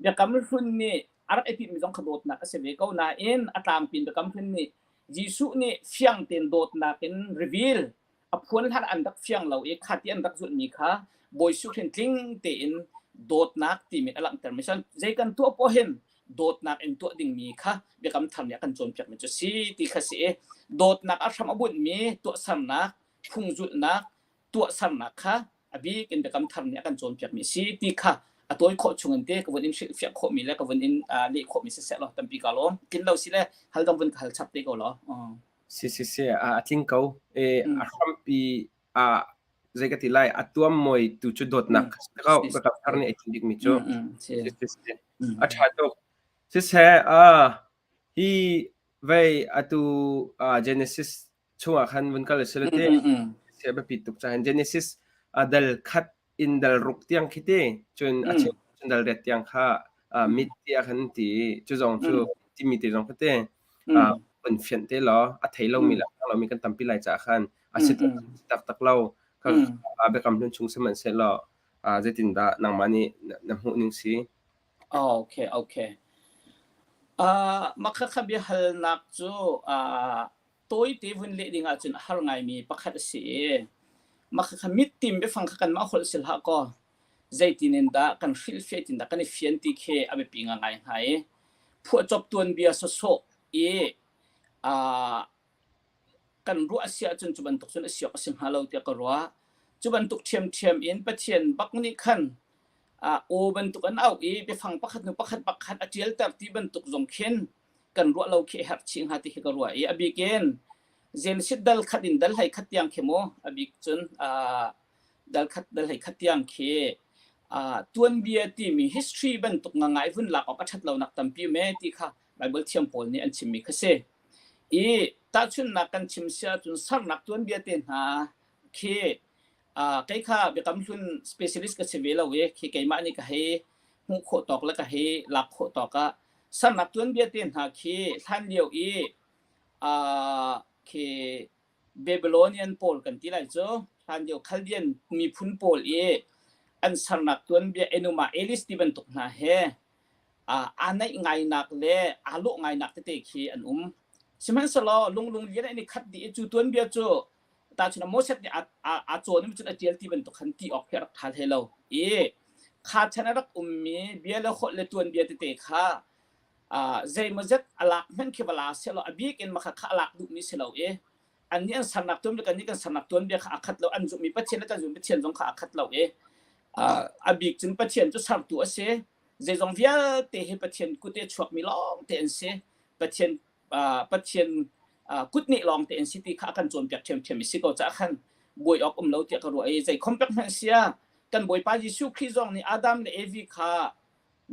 biakam hlun nih a rak i tinhmi zong kha dawtnak a si ve ko nain a tlangpi in biakam hlun nih Jesuh nih fiang tein dawtnak in reveal a phuan hlan an rak fiang lo i kha ti an rak zulhmi kha Bawi Jesuh Khrih tling tein dawtnak timi a langhter mi san zei kan tuah poah hin dawtnak in tuah dingmi kha biakam thar nih a kan cawnpiakmi cu si ti kha si i dawtnak a hram a bunhmi tuahsernak phung zulhnak tuahsernak kha a bik in biakam thar nih a kan cawnpiakmi si ti kha a tawi khawh chung in te ka vun in hrilhfiah khawhmi le ka vun in leh khawhmi siseh law tampi ka lawm tlin lo si le hal dong vun ka hal chap te ko law. Si si si a tling ko. A hrampi a zei ka ti lai a tuam mawi tu cu dawtnak kha si ko. Biakam thar nih a thim bikmi cu. Si si si. A ṭha tuk. Siseh hi vei atu Genesis chungah khan vun kal sila te sia biapi tuk cahin Genesis dal khat in dal ruk tiang khi te cun a cheu cun dal riat tiang kha mit tiah khan ti cu zong cu timi te zong kha te vun fianh te law a thei lomi le a lomi kan tampi lai caah khan a si tak tak lo kha biakam hlun chung sihmanhsehlaw zeitindah nangmah nih na hmuh ning si? Okay, okay. Mah khakha biahalnak cu tawite vun leh ding ahcun a har ngaimi pakhat a si i mah khakha mittim biafang kha kanmah holh si hlah kaw zeitin in dah kan hrilhfiah tin dah kan i fian ti khi a biapi ngai hnga i phuahcop tuanbia sawsawh i kan ruah a si ahcun cu bantuk cun a si awk a si hnga lo tiah ka ruah. Cu bantuk ṭhiamṭhiam in Pathian bak nih khan aw bantuk an auh i biafang pakhat hnu pakhat pakhat a ṭialter ti bantuk zong khin kan ruah lo khi a herh chih hnga ti khi ka ruah i a bik in Genesis dal khat in dal hlei khat tiang khi mu a bik cun dal khat dal hlei khat tiang khi tuanbia timi history bantuk ngangai vun lak awk a ṭhat lonak tampi me ti kha Bible thiam pawl nih an chimmi kha si. I tahchunhnak kan chim si ahcun sarnak tuanbia te hna khi kei kha biakam hlun specialist ka si ve lo i khi keimah nih ka hei hmuh khawh tawk le ka hei lak khawh tawk ah sarnak tuanbia te hna khi hlan lio i khi Babylonian pawl kan ti lai cu hlan lio Chaldean miphun pawl i an sernak tuanbia Enuma Elish ti bantuk hna he aa naih ngainak le aa lawh ngainak tete khi an um. Sihmanhsehlaw lunglung lian an i khat dih i cu tuanbia cu tahchun Moses nih aa cawn i cun a ṭial ti bantuk khan ti awk khi a rak ṭha hlei lo. I kha chan a rak ummi bia le holh le tuanbia tete kha zeimawzet a lak hmanh khi va la sehlaw a bik in makha kha a lak duhmi si lo i annih an sernak tuanbia kannih kan sernak tuanbia kha a khat lo an zumhmi Pathian le kan zumhmi Pathian zong kha a khat lo i a bik cun Pathian cu sertu a si zeizong vialte hi Pathian kut i a chuakmi lawng te an si Pathian Pathian kut nih lawng te an si ti kha a kan cawnpiak ṭhiamṭhiam i si ko caah khan buai awk um lo tiah ka ruah i zei khom pek hmanh sia kan Bawipa Jesuh Khrih zong nih Adam le Evi kha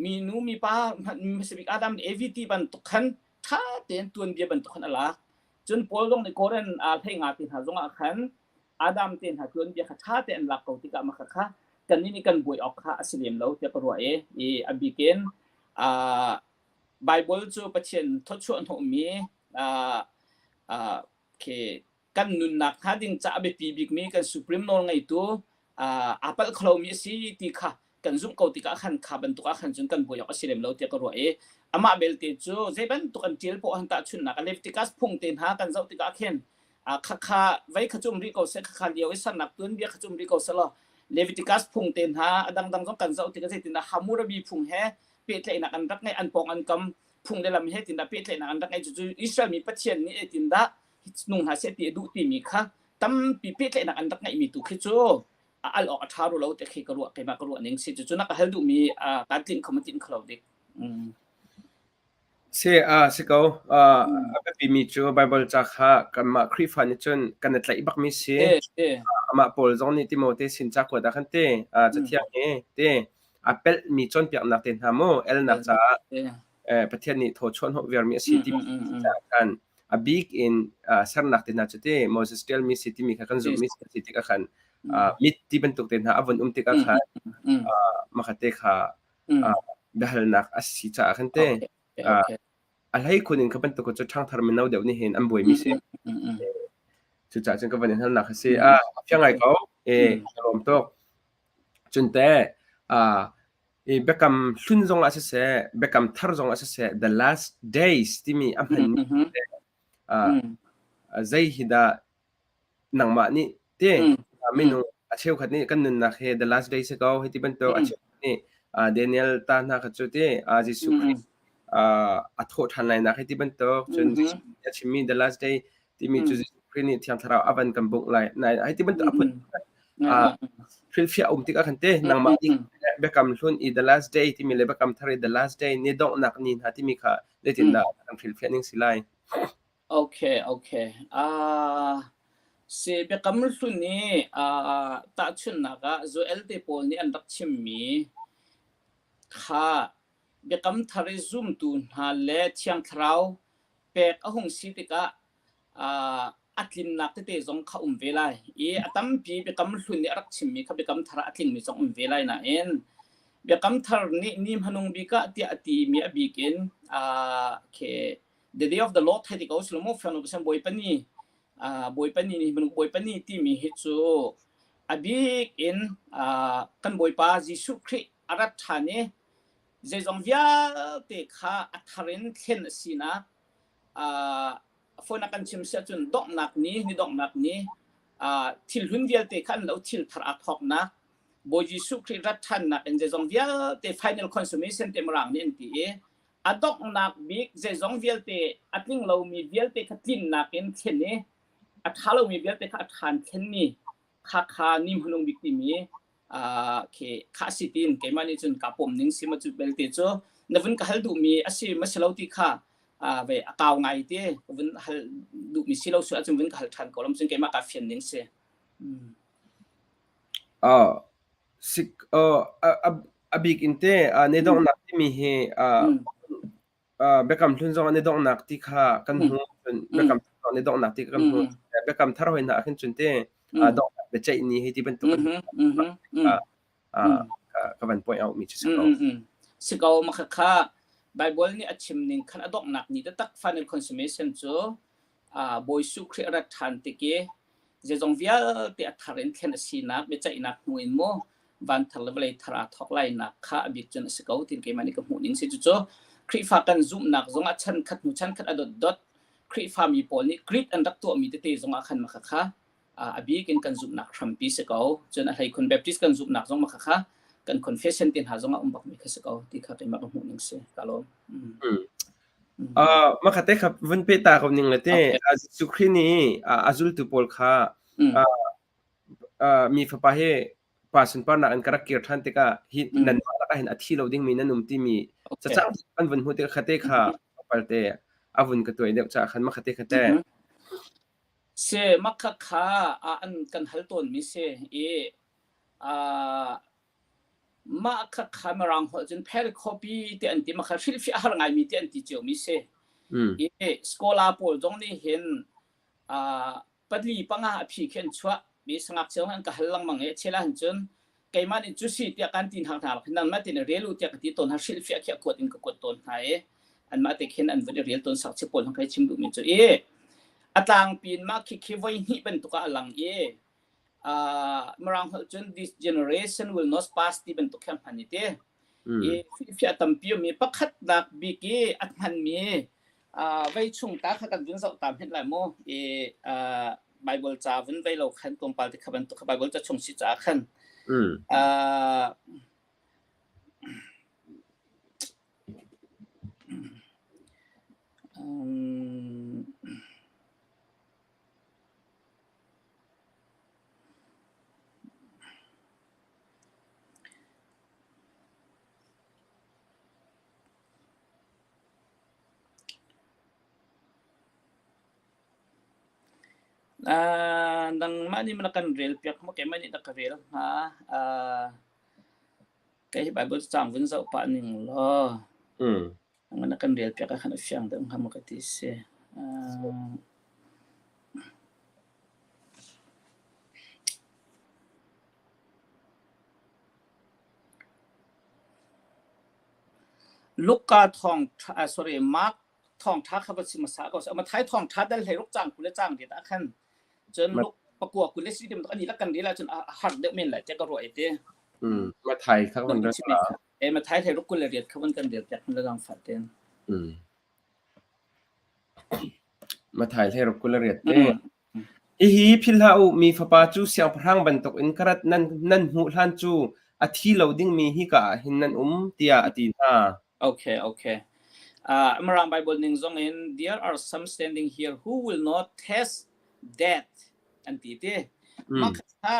minu mipa hmasa bik Adam le Evi ti bantuk khan ṭha tein tuanbia bantuk khan a lak. Cun Paul zong nih Korin hlei nga te hna zongah khan Adam te hna tuanbia kha ṭha tein an lak ko tikah mah kha kannih nih kan buai awk kha a si lem lo tiah ka ruah i a bik in Bible cu Pathian thawchuah hnawhmi khi kan nunnak hnga ding ca a biapi bikmi kan supreme nawl ngeitu aa palh kholomi a si ti kha kan zumh ko tikah khan kha bantuk ah khan cun kan buai awk a si lem lo tiah ka ruah i amah belte cu zei bantuk an ṭial poah han tahchunhnak Leviticus phung te hna kan zoh tikah khin khakha vei kha cum rih ko seh khakha lio i sannak tuanbia kha cum rih ko seh law Leviticus phung te hna a dangdang zong kan zoh tikah zeitindah Hammurabi phung he pehtlaihnak an rak ngeih an pawng an kam phung le lam he tindah pehtlaihnak an rak ngeih cucu Israel mi Pathian nih zeitindah nung hna seh ti a duh timi kha tampi pehtlaihnak an rak ngeihmi tu khi cu a al awk a ṭha ru lo ti khi ka ruah keimah ka ruah ning si cu na ka hal duhmi kaan tlinh kho ma tlinh kho lo dik. Si, si ko. A biapimi cu Baibal ca kha kanmah Khrihfa nih cun kan i tlaih bakmi si. Amah Paul zong nih Timote sin ca kuat ah khan te, Cathiang hi te, a pelhmi cawnpiaknak te hna mu, elnak caah Pathian nih thaw chuah hnawh viarmi a si timi caah khan a bik in sernak te hna cu te Moses ṭialmi si timi kha kan zumhmi si tikah khan mit ti bantuk te hna a vun um tikah khan makhat te kha biahalnak a si caah khan te a hlei khun in kha bantuk cu ṭhangthar mino deuh nih hin an buaimi si. Cucaah cun ka van in halnak a si. A fiang ngai ko. E, ka lawm tuk. Cun te, i biakam hlun zong ah siseh, biakam thar zong ah siseh, the last days timi a hmanmi zei hi dah nangmah nih te minung a cheukhat nih kan nunnak hi the last day si ko hei ti bantuk a cheukhat nih Daniel ta hna kha cu ti Jesuh Khrih a thawh ṭhan lai nak hei ti bantuk cun a chimmi the last day timi cu Jesuh Khrih nih Thiang Thlarau a van kan bungh lai hei ti bantuk a phun hrilhfiah um tikah khan te nangmah nih biakam hlun i the last day timi le biakam thar i the last day ni donghnak ni hna timi kha zeitindah kan hrilhfiah ning si lai? Okay, okay. Si biakam hlun i tahchunhnak ah Joel te pawl nih an rak chimmi kha biakam thar i zumtu hna le Thiang Thlarau pek a hung si tikah a tlinnak tete zong kha um ve lai i a tampi biakam hlun nih a rak chimmi kha biakam thar ah a tlingmi zong um ve lai nain biakam thar nih ni hmanung bik ah tiah a timi a bik in khi the day of the Lord hei ti ko silo mu fiang lo Bawipa ni Bawipa ni ni Bawipa ni timi hi cu a bik in kan Bawipa Jesuh Khrih a rat ṭhan i zeizong vialte kha a thar in thlen a sinak phone a kan chim si ahcun donghnak ni ni donghnak ni thil hlun vialte kha an lo thil thar aa thawknak Bawi Jesuh Khrih rat ṭhannak in zeizong vialte final consummation te mirang nih an ti i a donghnak bik zeizong vialte a tling lomi vialte kha tlinnak in thlen i a ṭha lomi vialte kha a ṭhan thlenmi kha kha ni hmanung bik timi khi kha si tin keimah nih cun ka pom ning si ma cu belte cu na vun ka hal duhmi a si ma si lo ti kha ve a kau ngai ti ka vun hal duhmi si lo su ahcun vun ka hal ṭhan ko lam cun keimah ka fian ning si. A bik in te ni donghnak timi hi biakam hlun zong ah ni donghnak ti kha kan hmu. Cun biakam thar zong ni donghnak ti kha kan hmu. Biakam thar hoi hna ah khin cun te donghnak biaceih ni hei ti bantuk ka van point out mi cu si ko. Si ko ma kha Bible nih a chim ning khan a donghnak ni taktak final consummation cu Bawi Jesuh Khrih a rat ṭhan tik i zeizong vialte a thar in thlen a sinak biaceihnak hnu in mu van thar le vawlei thar aa thawk lainak kha a bik cun a si ko tin keimah nih ka hmuh ning si cucu Khrihfa kan zumhnak zong ah chan khat hnu chan khat a dotdot Khrihfa mi pawl nih Greek an rak tuahmi tete zong ah khan maka kha a bik in kan zumhnak hrampi si ko cun a hleikhun Baptist kan zumhnak zong maka kha kan confession te hna zong ah um bakmi kha si ko ti kha keimah ka hmuh ning si ka lawm. Makhat te kha vun pe ta ko ning le te Jesuh Khrih nih a zultu pawl kha mi fapa hi pa sunparnak in ka rak kir ṭhan tikah hi nanmah lakah hin a thi lo dingmi nan um timi cacang kan vun hmuh tikah khate kha palte a vun ka tuai deuh caah khan makhat te kha te. Se makha kha an kan hal tawnmi si i Mah khakha Mirang holh cun pericope ti an ti. Mah kha hrilhfiah a har ngaimi ti an ti ciomi si. I scholar pawl zong nih hin pali panga a phi khi an chuah. Mi sangakchia an ka hal lengmang i chel ahhin cun keimah nih cu si tiah kan ti hna hna bak nangmah tin rel u tiah ka ti tawn hna hrilhfiah khi a kuat in ka kuat tawn hna i anmah te khin an vun i rel tawn sak chi pawl kai chim duhmi cu i a tlangpi in mah khi khi voi hnih bantuk ah a lang i Mirang holh cun this generation will not pass ti bantuk khi an hman i ti. I fiah tampi um i pakhatnak bik i a hmanmi vei chung ta kha kan vun zoh ta hmet lai mu i Bible ca vun vei lo khan tlawmpal te kha bantuk kha Bible ca chung si ca khan um, Uh, nangmah nih na kan rel piak maw keimah nih na ka rel hnga? Uh, kei hi Bible caang vun zoh pah ning law. Mm. Nangmah na kan rel piak ah khan a fiang deuh hnga maw ka ti si. Uh, Luka thawng uh, sorry Mark thawngṭha kha va chim hmasa ko seh. Mathai thawngṭha dal hlei ruk cang 20 le cang riat ah khan cun luk pakua 20 le si tim ani lak kan rel ahcun a har deuh men lai tiah ka ruah i ti. Mm. Mathai kha van rel. Eh Mathai hlei ruk 20 le riat kha van kan rel piak la lang fat ten. Mm. Mathai hlei ruk 20 le riat te. Hihi philh hlah u, mi Fapa cu siangpahrang bantukin ka rat nan, nan hmuh hlan cu a thi lo dingmi hika ah hin nan um, tiah a ti hna. Okay, okay. Mirang Bible ning zong in there are some standing here who will not taste death an ti ti. Mah kha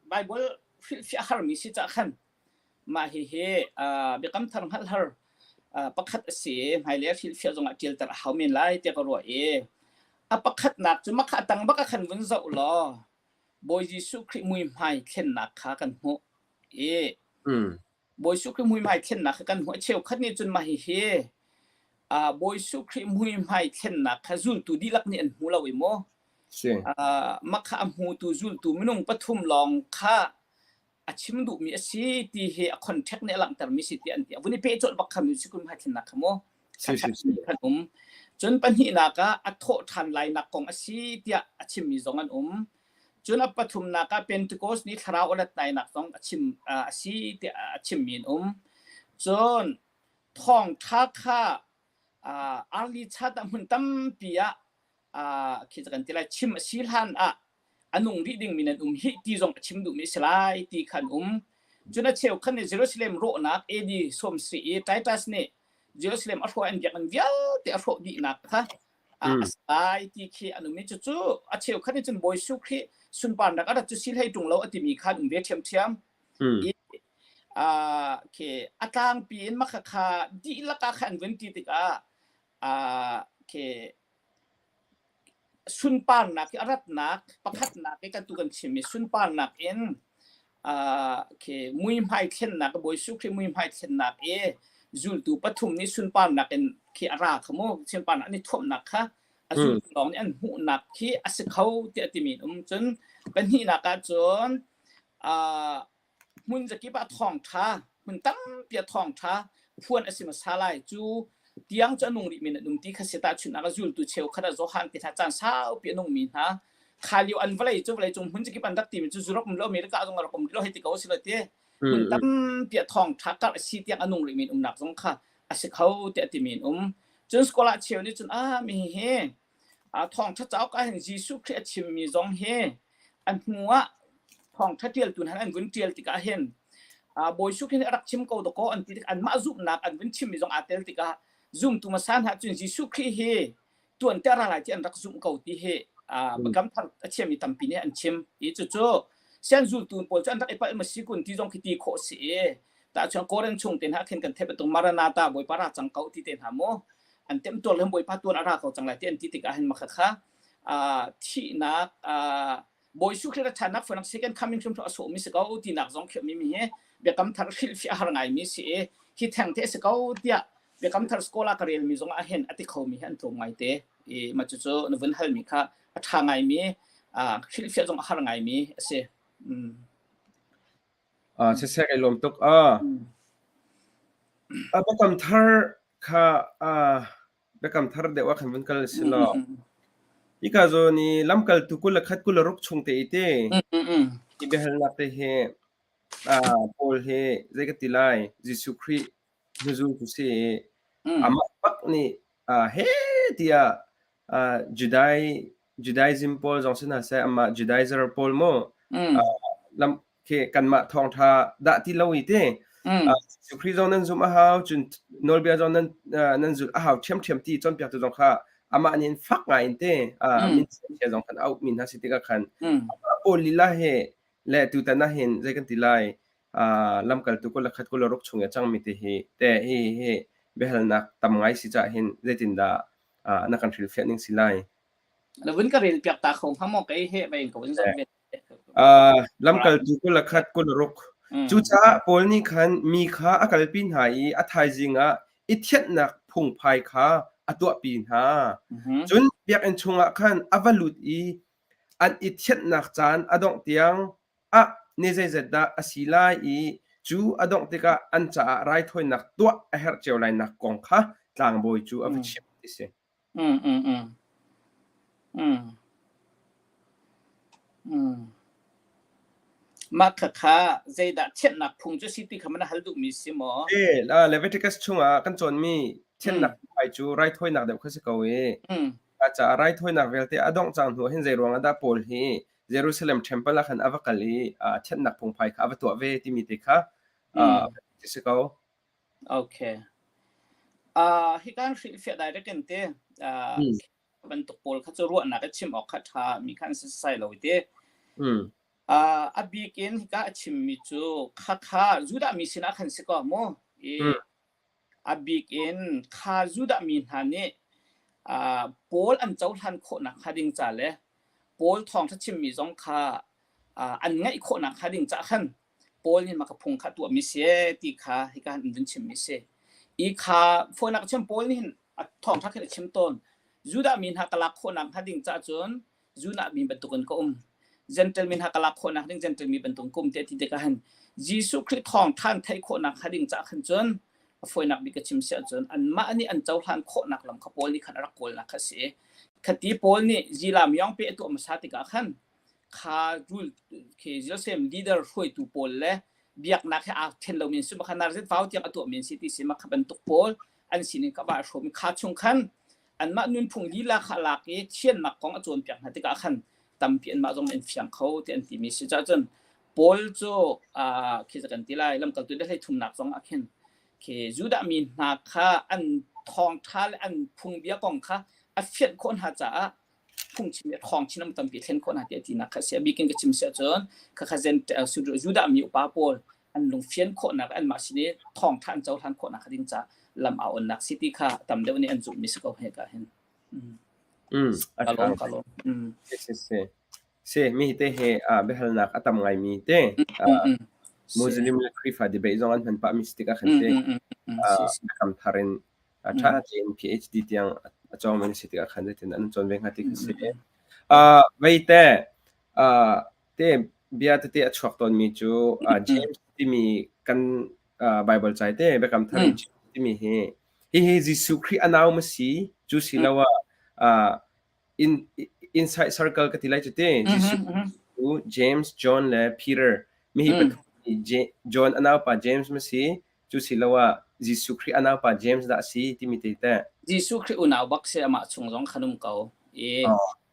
Bible hrilhfiah harmi si cah khan Mah hihi biakam thar hngalhhar pakhat a si i hmailei hrilhfiah zongah ṭialter a hau men lai tiah ka ruah i a pakhatnak cu mah kha a tang bak ah khan vun zoh law Bawi Jesuh Khrih muihmai thlennak kha kan hmuh i Bawi Jesuh Khrih muihmai thlennak kha kan hmuh. A cheukhat nih cun mah hihi Bawi Jesuh Khrih muihmai thlennak kha zultu dihlak nih an hmu lo i maw mah kha a hmutu zultu minung pathum lawng kha a chim duhmi a si ti hi a contact nih a langhtermi si ti an ti. A vun i peh colh bak kha music hmai thlennak kha mu. Khan um. Cun pahnihnak ah a thawh ṭhan lainak kong a si tiah a chimmi zong an um. Cun a pathumnak ah Pentecost ni thlarau a rat lainak zong a chim a si tiah a chimmi an um. Cun thawngṭha kha early chat ah hmun tampi ah khi kan ti lai chim a si hlan ah a nung rih dingmi nan um hih ti zong a chim duhmi a si lai ti kha an um. Cun a cheu khan nih Jerusalem rawhnak AD 70 i Titus nih Jerusalem a hrawh an biakinn vialte a hrawh dihnak kha a si lai ti khi an um i cucu a cheu khan nih cun Bawi Jesuh Khrih sunparnak a rat cu si hlei ṭung lo a timi kha an um ve ṭhiamṭhiam. I khi a tlangpi in makhakha dihlak ah khan an vun ti tikah khi Sunparnak hi a ratnak pakhatnak i kan tu kan chimmi sunparnak in khi muihmai thlennak Bawi Jesuh Khrih muihmai thlennak i zultu pathum nih sunparnak in khi a ra kha mu sunparnak an i thuamnak kha a zultu lawng nih an hmuhnak khi a si kho tiah timi an um. Cun pahnihnak ah cun hmun zakip ah thawngṭha hmun tampi ah thawngṭha phuan a si hmasa lai cu tiang cu a nung rihmi an um ti kha si tahchunhnak ah zultu cheukhat ah Johan te hna caan saupi a nungmi hna kha lio an vawlei cu vawlei cung hmun zakip an rak timi cu Europe um lo America zong a rak um lo hei ti ko si lo ti hmun tampi ah thawngṭha karh a si tiang a nung rihmi umnak zong kha a si kho tiah timi an um cun scholar cheu nih cun ah mi hi Thawngṭha cauk ah hin Jesuh Khrih a chimmi zong hi a hnu ah thawngṭha ṭialtu hna an vun ṭial tikah hin Bawi Jesuh Khrih nih a rak chim ko dakaw an ti tik anmah zumhnak an vun chimmi zong aa tel tikah zumtu hmasa hna cun Jesuh Khrih hi tuan te a ra lai ti an rak zumh ko ti hi biakam thar a thiammi tampi nih an chim i cucu sian zultu pawl cu an rak i palh ma si kun ti zong khi ti khawh si i tahchuan Korin chung te hna khin kan theih bantuk Maranatha Bawipa ra cang ko ti te hna mu an temtuar le Bawipa tuan a ra ko cang lai ti an ti tikah hin makha kha thihnak Bawi Jesuh Khrih ṭhannak funak second coming hrimhrim a sawhmi si ko tinak zong khiahmi mi hi biakam thar hrilhfiah har ngaimi si i hi theng te si ko tiah biakam thar scholar ka relmi zong ah hin a ti khomi hi an tlawm ngai te i mah cucu na vun halmi kha a ṭha ngaimi hrilhfiah zong a har ngaimi a si. Siseh kai lawm tuk. Biakam thar kha biakam thar deuh ah khan vun kal si law. Hika zawn i lamkaltu 21 26 chung te i te hi biahalnak te hi Paul hi zei ka ti lai Jesuh Khrih hnuzul cu si i amah bak nih heh tiah Judai Judaism pawl zong si hna seh amah Judaizer pawl mu lam khi kanmah thawngṭha dah ti lo i ti Jesuh Khrih zong nan zumh a hau cun nawlbia zong nan nan zulh a hau ṭhiamṭhiam ti cawnpiaktu zong kha amah nih fak ngai in te min chia zong khan a auh mi hna si tikah khan Paul lila he le tutan ah hin zei kan ti lai lamkaltu 21 26 chung i a cangmi te hi te hi hi biahalnak tam ngai si cah hin zeitindah na kan hrilhfiah ning si lai? Na vun ka rel piak ta kho hnga maw kei he vein ko in zoh ve. Lamkaltu 21 26. Cucaah Paul nih khan mi kha a kalpi hna i a thaizing ah i thianhnak phungphai kha a tuahpi hna. Cun biakinn chungah khan a va lut i an i thianhnak caan a dongh tiang ah ni zeizat dah a si lai i cu a dongh tikah an caah raithawinak tuah a herh cio lainak kong kha tlangbawi cu a va chimh ti si. Mm, mm, mm. Mm. Mm. Mah khakha zeidah thianhnak phung cu si ti kha na hal duhmi si maw? Eh, Leviticus chungah kan cawnmi thiannak phungphai cu raithawinak deuh kha si ko i a caah raithawinak vialte a dongh cang hnu hin zei ruangah dah Paul hi Jerusalem temple ah khan a va kal i thianhnak phungphai kha a va tuah ve timi te kha ti si ko. Okay. Uh, hi kan hrilhfiah direct in te uh, bantuk pawl kha cu ruahnak i chim awk kha ṭha mi kha an si sai lo te. Uh, a bik in hika a chimmi cu kha kha Judah mi sinah khan si ko mu. I a bik in kha Judah mi hna nih uh, Paul an cohlan khawhnak hnga ding ca le Paul thawngṭha chimmi zong kha uh, an ngaih khawhnak hnga ding ca khan Paul nih maka phung kha tuahmi si ti kha hika an vun chimmi si. I kha fawinak chim Paul nih hin a thawngṭha khin a chim tawn. Judah mi hna ka lak khawhnak hnga ding ca cun Judah mi bantukin ka um. Gentle mi hna ka lak khawhnak ding Gentle mi bantukin ka um te ti tikah hin Jesuh Khrih thawngṭha an theih khawhnak hnga ding ca khan cun a fawinak bik ka chim si ahcun anmah nih an cohlan khawhnak lam kha Paul nih khan a rak kawlnak kha si. Khati Paul nih zilam yong pe a tuah hmasa tikah khan kha rul khi Jerusalem leader hruaitu pawl le biaknak he aa then lomi an si makha narzet vau tiang a tuahmi an si ti si makha bantuk pawl an sining ka va hrawm kha chung khan anmah nunphung lila kha lak i thiannak kong a cawnpiak hna tikah khan tampi anmah zong an fiang kho ti an timi si cah cun Paul cu khi kan ti lai lamkaltu le hlei thumnak zong ah khin khi Judah mi hna kha an thawngtha le an phungbia kong kha a fianh khawh hna caah phungchim le ṭhawng chin am tampi thlen khawh hna tiah tinak kha si. A bikin ka chim si ahcun khakha zen Judah mi upa pawl an lungfian khawhnak anmah sin i thawngṭha an cohlan khawhnak ding ca lam aa onnak si ti kha tam deuh nih an zumhmi si ko he ka hin. Mm. Ka lawm ka lawm. Si si. Si mi te he biahalnak a tam ngai mi te Muslim le Khrihfa debate zong an hman pah mi si tikah khan te kam thar in a ṭha tein PhD tiang a cawngmi na si tikah khan zeitin an cawn ve hnga ti kha si. Uh, veite uh, te bia tete a chuak tawnmi cu uh, James timi kan uh, Bible cai te Biakam Thar in timi hi hihi Jesuh Khrih a nau ma si cu si lo ah uh, in inside circle ka ti lai cu te Jesuh cu James John le Peter mi hi pathum John a naupa James ma si Cu siloah Jesuh Khrih a naupa James dah a si timi te teh? Jesuh Khrih unau bak si amah chung zong khan um ko. I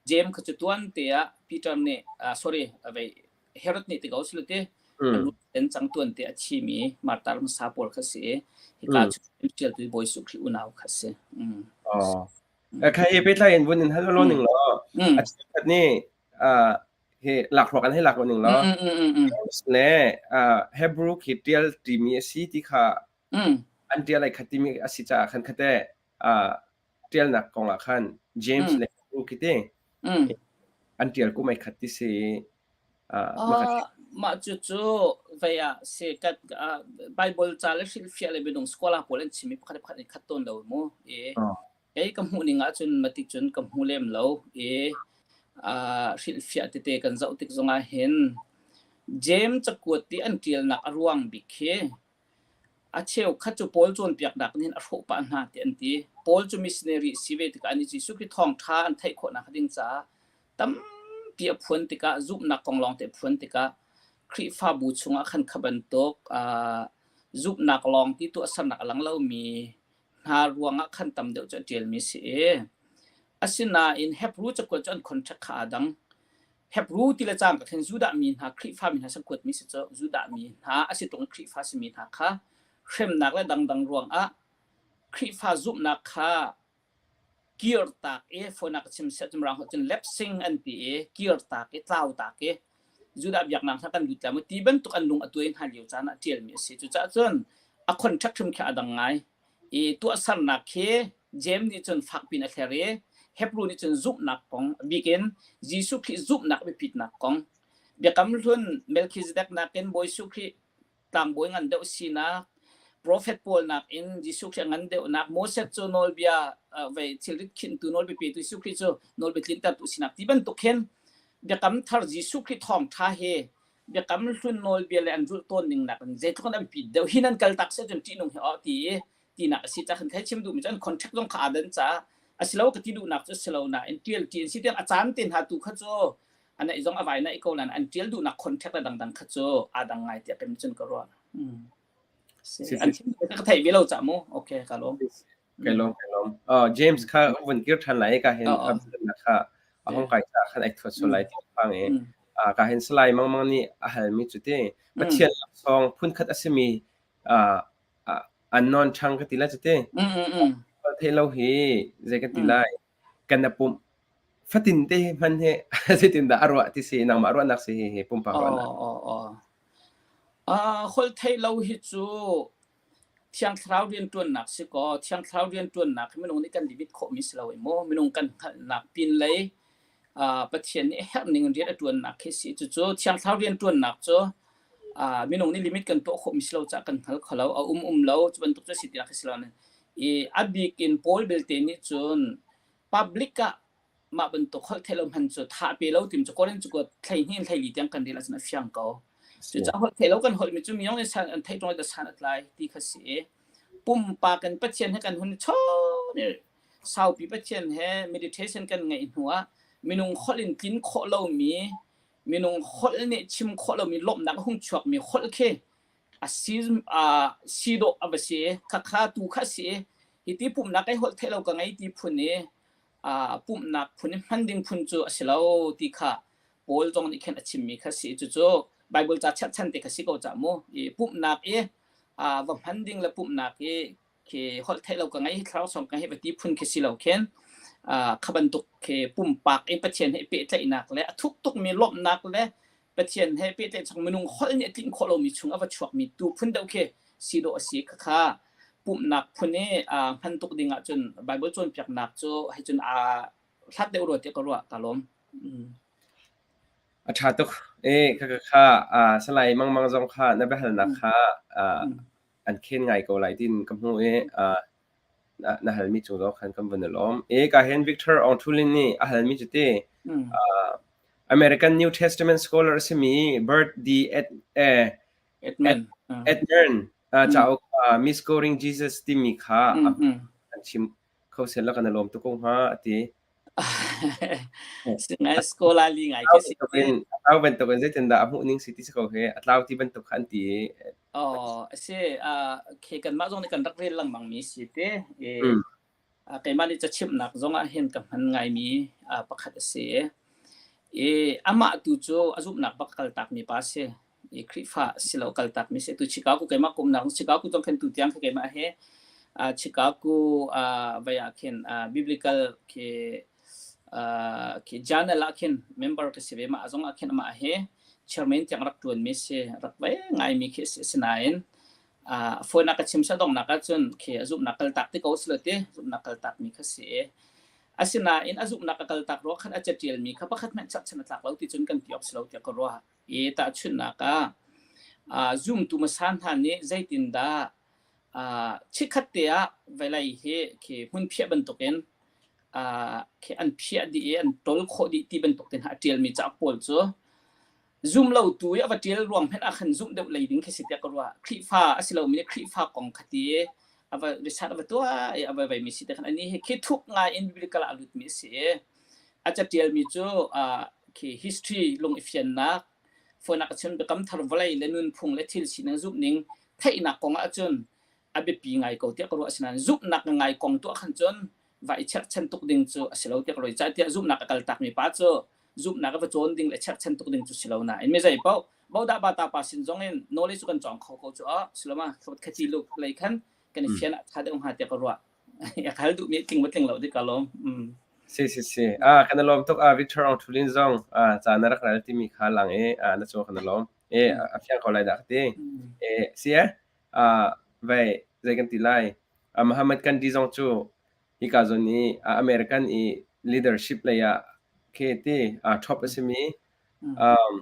James kha cu tuan te ah Peter nih sorry vei Herod nih ti ko sulu ti a en cang tuan te a thimi martar hmasa pawl kha si i hika cu ṭial tu Bawi Jesuh Khrih unau kha si. Oh. Kha hi pehtlai in vun in hal lo ning law a cheukhat nih hi lakhruak an hei lak ning law le Hebrew khi ṭial ṭimi a si ti kha an ṭial ai khat timi a si caah khan khate ṭialnak kong ah khan James le Hebrew khi ti an ṭial kum ai khat ti si. Mah cu cu vei ah se kat Bible ca le hrilhfiah le minung scholar pawl an chim i pakhat pakhat in khat tawn lo mu. E Kei ka hmuh ning ahcun mati cun ka hmu lem lo i hrilhfiah tete kan zoh tik zongah hin Jeim cakuat ti an ṭialnak a ruang bik khi a cheukhat cu Paul cawnpiaknak nih hin a hrawh pah hna ti an ti. Paul cu missionary si ve tikah an i Jesuh Khrih thawngṭha an theih khawhnak ding caah tampi a phuan tikah zumhnak kong lawngte a phuan tikah Khrihfabu chungah khan kha bantuk zumhnak lawng ti tuahsernak a lang lomi hna ruangah khan tam deuh cu a ṭialmi si i asinain Hebrew cakuat cu an contract kha aa dang. Hebrew ti le cangka khin Judah mi hna Khrihfa mi hna sakuatmi si cu Judah mi hna a si tung i Khrihfa simi hna kha hremnak le dangdang ruangah Khrihfa zumhnak kha kirtak i fawinak ka chim siah cun cun lapsing an ti i kirtak i tlautak i Judah biaknak hna kan lut lai maw ti bantuk an lung a tuai hna lio caan ah ṭialmi a si. Cucaah cun a contract hrim khi a dang ngai. I tuahsernak khi James nih cun fak piin a hler i Hebrew nih cun zumhnak kong bikin Jesuh Khrih zumhnak biapitnak kong Biakam Hlun Melchizedek nakin Bawi Jesuh Khrih tlangbawi ngan deuh sinak profet pawl nakin Jesuh Khrih ngan deuhnak Moses cu nawlbia vei thilrit khinhtu nawlbia petu Jesuh Khrih cu nawlbia tlintertu sinak ti bantuk hin Biakam Thar Jesuh Khrih thawngṭha hi Biakam Hlun nawlbia le an zulh tawn ning nakin zeitluk in an biapit deuh hi nan kal tak si ahcun ṭihnung hi aw ti i tinak a si ca khan khai chim duhmi cu an contract zong kha aa dan caah a si lo ka ti duhnak cu a si lo nain ṭial ṭi an si tiang a caan te hna tu kha cu a naih zong a vai naih ko nain an ṭial duhnak contract le dangdang kha cu aa dang ngai tiah kei cun ka ruah. An chim ka theih ve lo ca mu. Okay, ka lawm. Kai lawm, kai lawm. Oh, James kha vun kir ṭhan lai ka hin kha a hong kai ca khan ai thuat sual lai ti phang i ka hin Salai Mangmang nih a halmi cu ti Pathian laksawng phunkhat a simi an non ṭhang ka ti la cu ti. Thei lo hi zei kan ti lai kan na pumh fatin te hman he zeitindah a ruah ti si nangmah ruahnak si hi pumpak ruahnak. Holh theih lo hi cu Thiang Thlarau rianṭuannak si kaw Thiang Thlarau rianṭuannak hi minung nih kan limit khawhmi si lo i maw minung kan hngalhnak pinlei Pathian nih a herh ning in rian a ṭuannak khi si. Cucu Thiang Thlarau rianṭuannak cu minung nih limit kan tuah khawhmi si lo caah kan hngal kho lo, a um um lo, cu bantuk cu a si tinak khi si lo. I a bik in Paul belte nih cun public ah mah bantuk holh theih lo hman cu tha pe lo tim cu Korin cu 12 in 14 tiang kan rel ahcun a fiang ko. Cucaah holh theih lo kan holh mi cu mi nih san an theih ṭung san a tlai ti kha si i pumpak in Pathian he kan hun chawn i saupi Pathian he meditation kan ngeih hnu ah minung holh in tlin khawh lomi minung holh nih chim khawh lomi lawmhnak a hung chuakmi holh khi a si si dawh a va si khakha tu kha si hi ti pumhnak ai holh theih lo ka ngei ti phun i pumhnak phun i hman ding phun cu a si lo ti kha Paul zong nih khin a chimmi kha si. Cucu Bible ca cherhchan te kha si ko cah mu. I pumhnak i va hman ding le pumhnak i khi holh theih lo ka ngei thlarau song ka ngei va ti phun khi si lo khin kha bantuk khi pumpak i Pathian he pehtlaihnak le a thuk tukmi lawmhnak le Pathian he pehtlaih chung minung holh nih a tlinh khawh lomi chung a va chuakmi tu phun deuh khi si dawh a si khakha pumhnak phun i hman tuk ding ahcun Bible cawnpiaknak cu hei cun aa hlat deuh rua tiah ka ruah ka lawm. A ṭha tuk. E kha kha kha Salai Mangmang zong kha na biahalnak kha an khen ngai ko lai tiin ka hmu i na halmi cung zong khan kan vun i lawm. E ka hin Victor Aung Thulin nih a halmi cu ti American New Testament scholar a simi Bert D. Ed, eh, Edmund. Edmund cauk Misquoting Jesus timi kha an chim kho sel la kan i lawm tuk ko hnga a ti. Singai scholarly ngai khi si. A tlau bantuk in zeitindah a hmuh ning si ti si ko he a tlau ti bantuk kha an ti. Oh, a si. Khi kanmah zong nih kan rak rel lengmang mi si te. Keimah nih cachimhnak zong ah hin ka hman ngaimi pakhat a si. I amah tu cu a zumhnak bak kaltak mi pa si. I Khrihfa si lo kaltak mi si. Tu Chicago keimah kumnak Chicago zong khan tu tiang kha keimah he Chicago vai ah khin biblical khi khi journal ah khin member ka si ve mah zong ah khin amah he chairman tiang rak tuan mi si rak vai ngai mi khi si nain fawinak ka chim sa donghnak ahcun khi a zumhnak kaltak ti ko si lo ti zumhnak kaltak mi kha si asinain a zumhnak a kaltak ruah khan a catial mi kha pakhat hmanh cherhchan a tlak lo ti cun kan ti awk si lo tiah ka ruah i tahchunhnak ah zumtu hmasa hna nih zeitindah chikkhat te ah vawlei hi khi hmunphiah bantukin khi an phiah dih i an ṭol khawh dih ti bantuk te hna a ṭialmi cauk pawl cu zum lo tu i a va ṭial ruang hmanh ah khan zumh deuh lei ding khi si tiah ka ruah. Khrihfa a si lomi nih Khrihfa kong kha ti i a va research a va tuah i a va veimi si te khan anih hi khi thuk ngai in biblical ah a lutmi a si i a caṭialmi cu khi history lung i fiannak fawinak a chim biakam thar vawlei le nunphung le thil sining zumhning theihnak kong ahcun a biapi ngai ko tiah ka ruah asinain zumhnak ngai kong tuah khan cun va i cherhchan tuk ding cu a si lo tiah ka ruah cah tiah zumhnak a kal takmi pa cu zumhnak a va cawn ding le cherhchan tuk ding cu si lo nain mi zei paoh bodah bata pa sin zong in knowledge cu kan cawng kho ko cu a siloma khati lu lei khan kan i fian ah tha deuh hnga tiah ka ruah a hal duh mi tling tling lo di ka lawm. Si si si. Ah kan lawm tuk ah Victor Ong Thulin zong ah ca na rak ral timi kha lang i na cu kan lawm. E a fiang ko lai dah ti. E si eh ah vei zei kan ti lai. Muhammad Gandhi zong cu hika zawn i American i. Leadership lei ah khi ti top a simi um,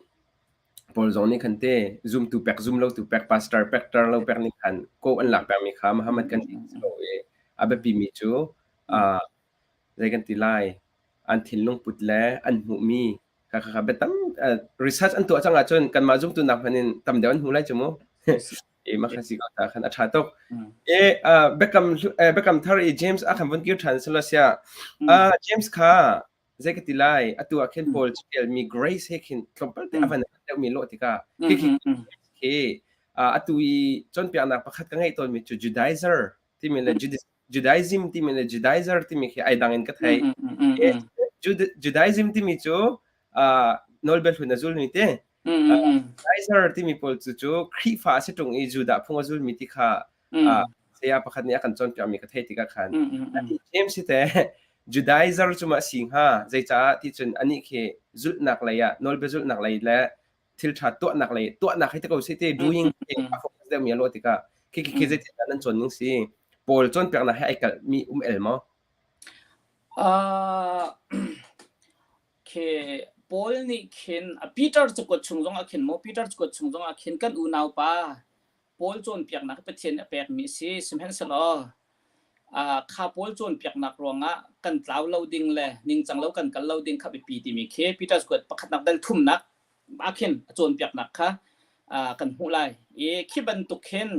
Paul zong nih khan te zumtu pek zum lo tu pek pastor pek tar lo pek nih khan ko an lak pekmi kha Muhammad kan ti ko i a biapi mi cu zei kan ti lai an thinlung put le an hmuhmi kha kha biatam research an tuah cang ahcun kanmah zumtu nak hmanh in tam deuh an hmu lai cu mu. E ma kha si ko ta khan a ṭha tuk. E biakam biakam thar i James a khan vun kir ṭhan selo sia. James kha zei ka ti lai atu ah khin Paul mi grace he khin tlawmpal te a van deuh mi lawh tikah khi khi khi atu i cawnpiaknak pakhat ka ngeih tawn mi cu Judaizer timi le Judaism timi le Judaizer timi khi ai dang in ka theih. Judaism timi cu nawlbia hlun a zulmi te. Judaizer timi pawl cu cu Khrihfa a si ṭung i Judah phung a zulmi ti kha saya pakhat nih a kan cawnpiakmi ka theih tikah khan James hi te Judaizer cu ma si hnga zeicaah ti cun anih khi zulhnak lei ah nawlbia zulhnak lei le thil ṭha tuahnak lei tuahnak hi te ko si te doing a focus deuhmi a lawh tikah khi khi khi zeitin dah nan cawn ning si Paul cawnpiaknak he ai kalh mi um el maw? Khi Paul nih khin Peter cakuat chung zong ah khin maw Peter cakuat chung zong ah khin kan unau pa Paul cawnpiaknak Pathian a pekmi a si. Sihmanhsehlaw kha Paul cawnpiaknak ruangah kan tlau lo ding le ningcang lo kan kal lo ding kha biapi timi khi Peter cakuat pakhatnak dal thumnak ah khin a cawnpiaknak kha kan hmuh lai. I khi bantuk khin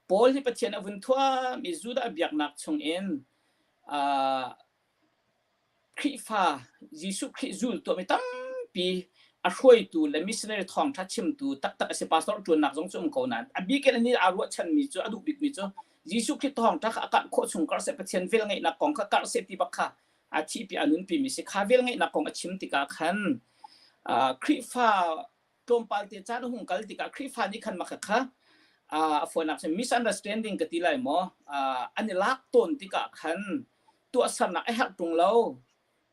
Paul hi Pathian a vun thuam i Judah biaknak chungin Khrihfa Jesuh Khrih zultu mi tampi a hruaitu le missionary thawngṭha chimtu taktak a si. Pastor ṭuannak zong cu um ko nain a bik in anih aa ruahchanmi cu a duh bikmi cu Jesuh Khrih thawngṭha kha a karh khawh chung karh seh Pathian velngeihnak kong kha karh seh ti bak kha a thihpi a nunpimi si. Kha velngeihnak kong a chim tikah khan Khrihfa tlawmpal te caan a hung kal tikah Khrihfa nih khan mah kha a fawinak cun misunderstanding ka ti lai maw an i lak tawn tikah khan tuahsernak a herh ṭung lo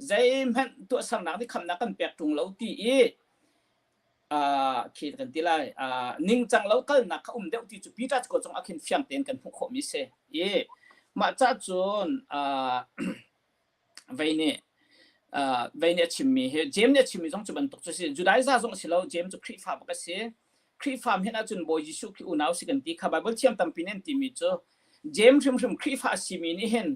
zeihmanh tuahsernak nih khamnak kan pek ṭung lo ti i khi kan ti lai ningcang lo kalnak kha um deuh ti cu Peter ko cung ah khin fiang tein kan hmuh khawhmi si i mah ca cun Vei nih vei nih a chimmi hi Jeim nih a chimmi zong cu bantuk cu si Judaiza zong a si lo Jeim cu Khrihfa bak a si Khrihfa hen ahcun Bawi Jesuh Khrih unau si kan ti kha Bible thiam tampi nih an timi cu Jeim hrimhrim Khrihfa a simi nih hin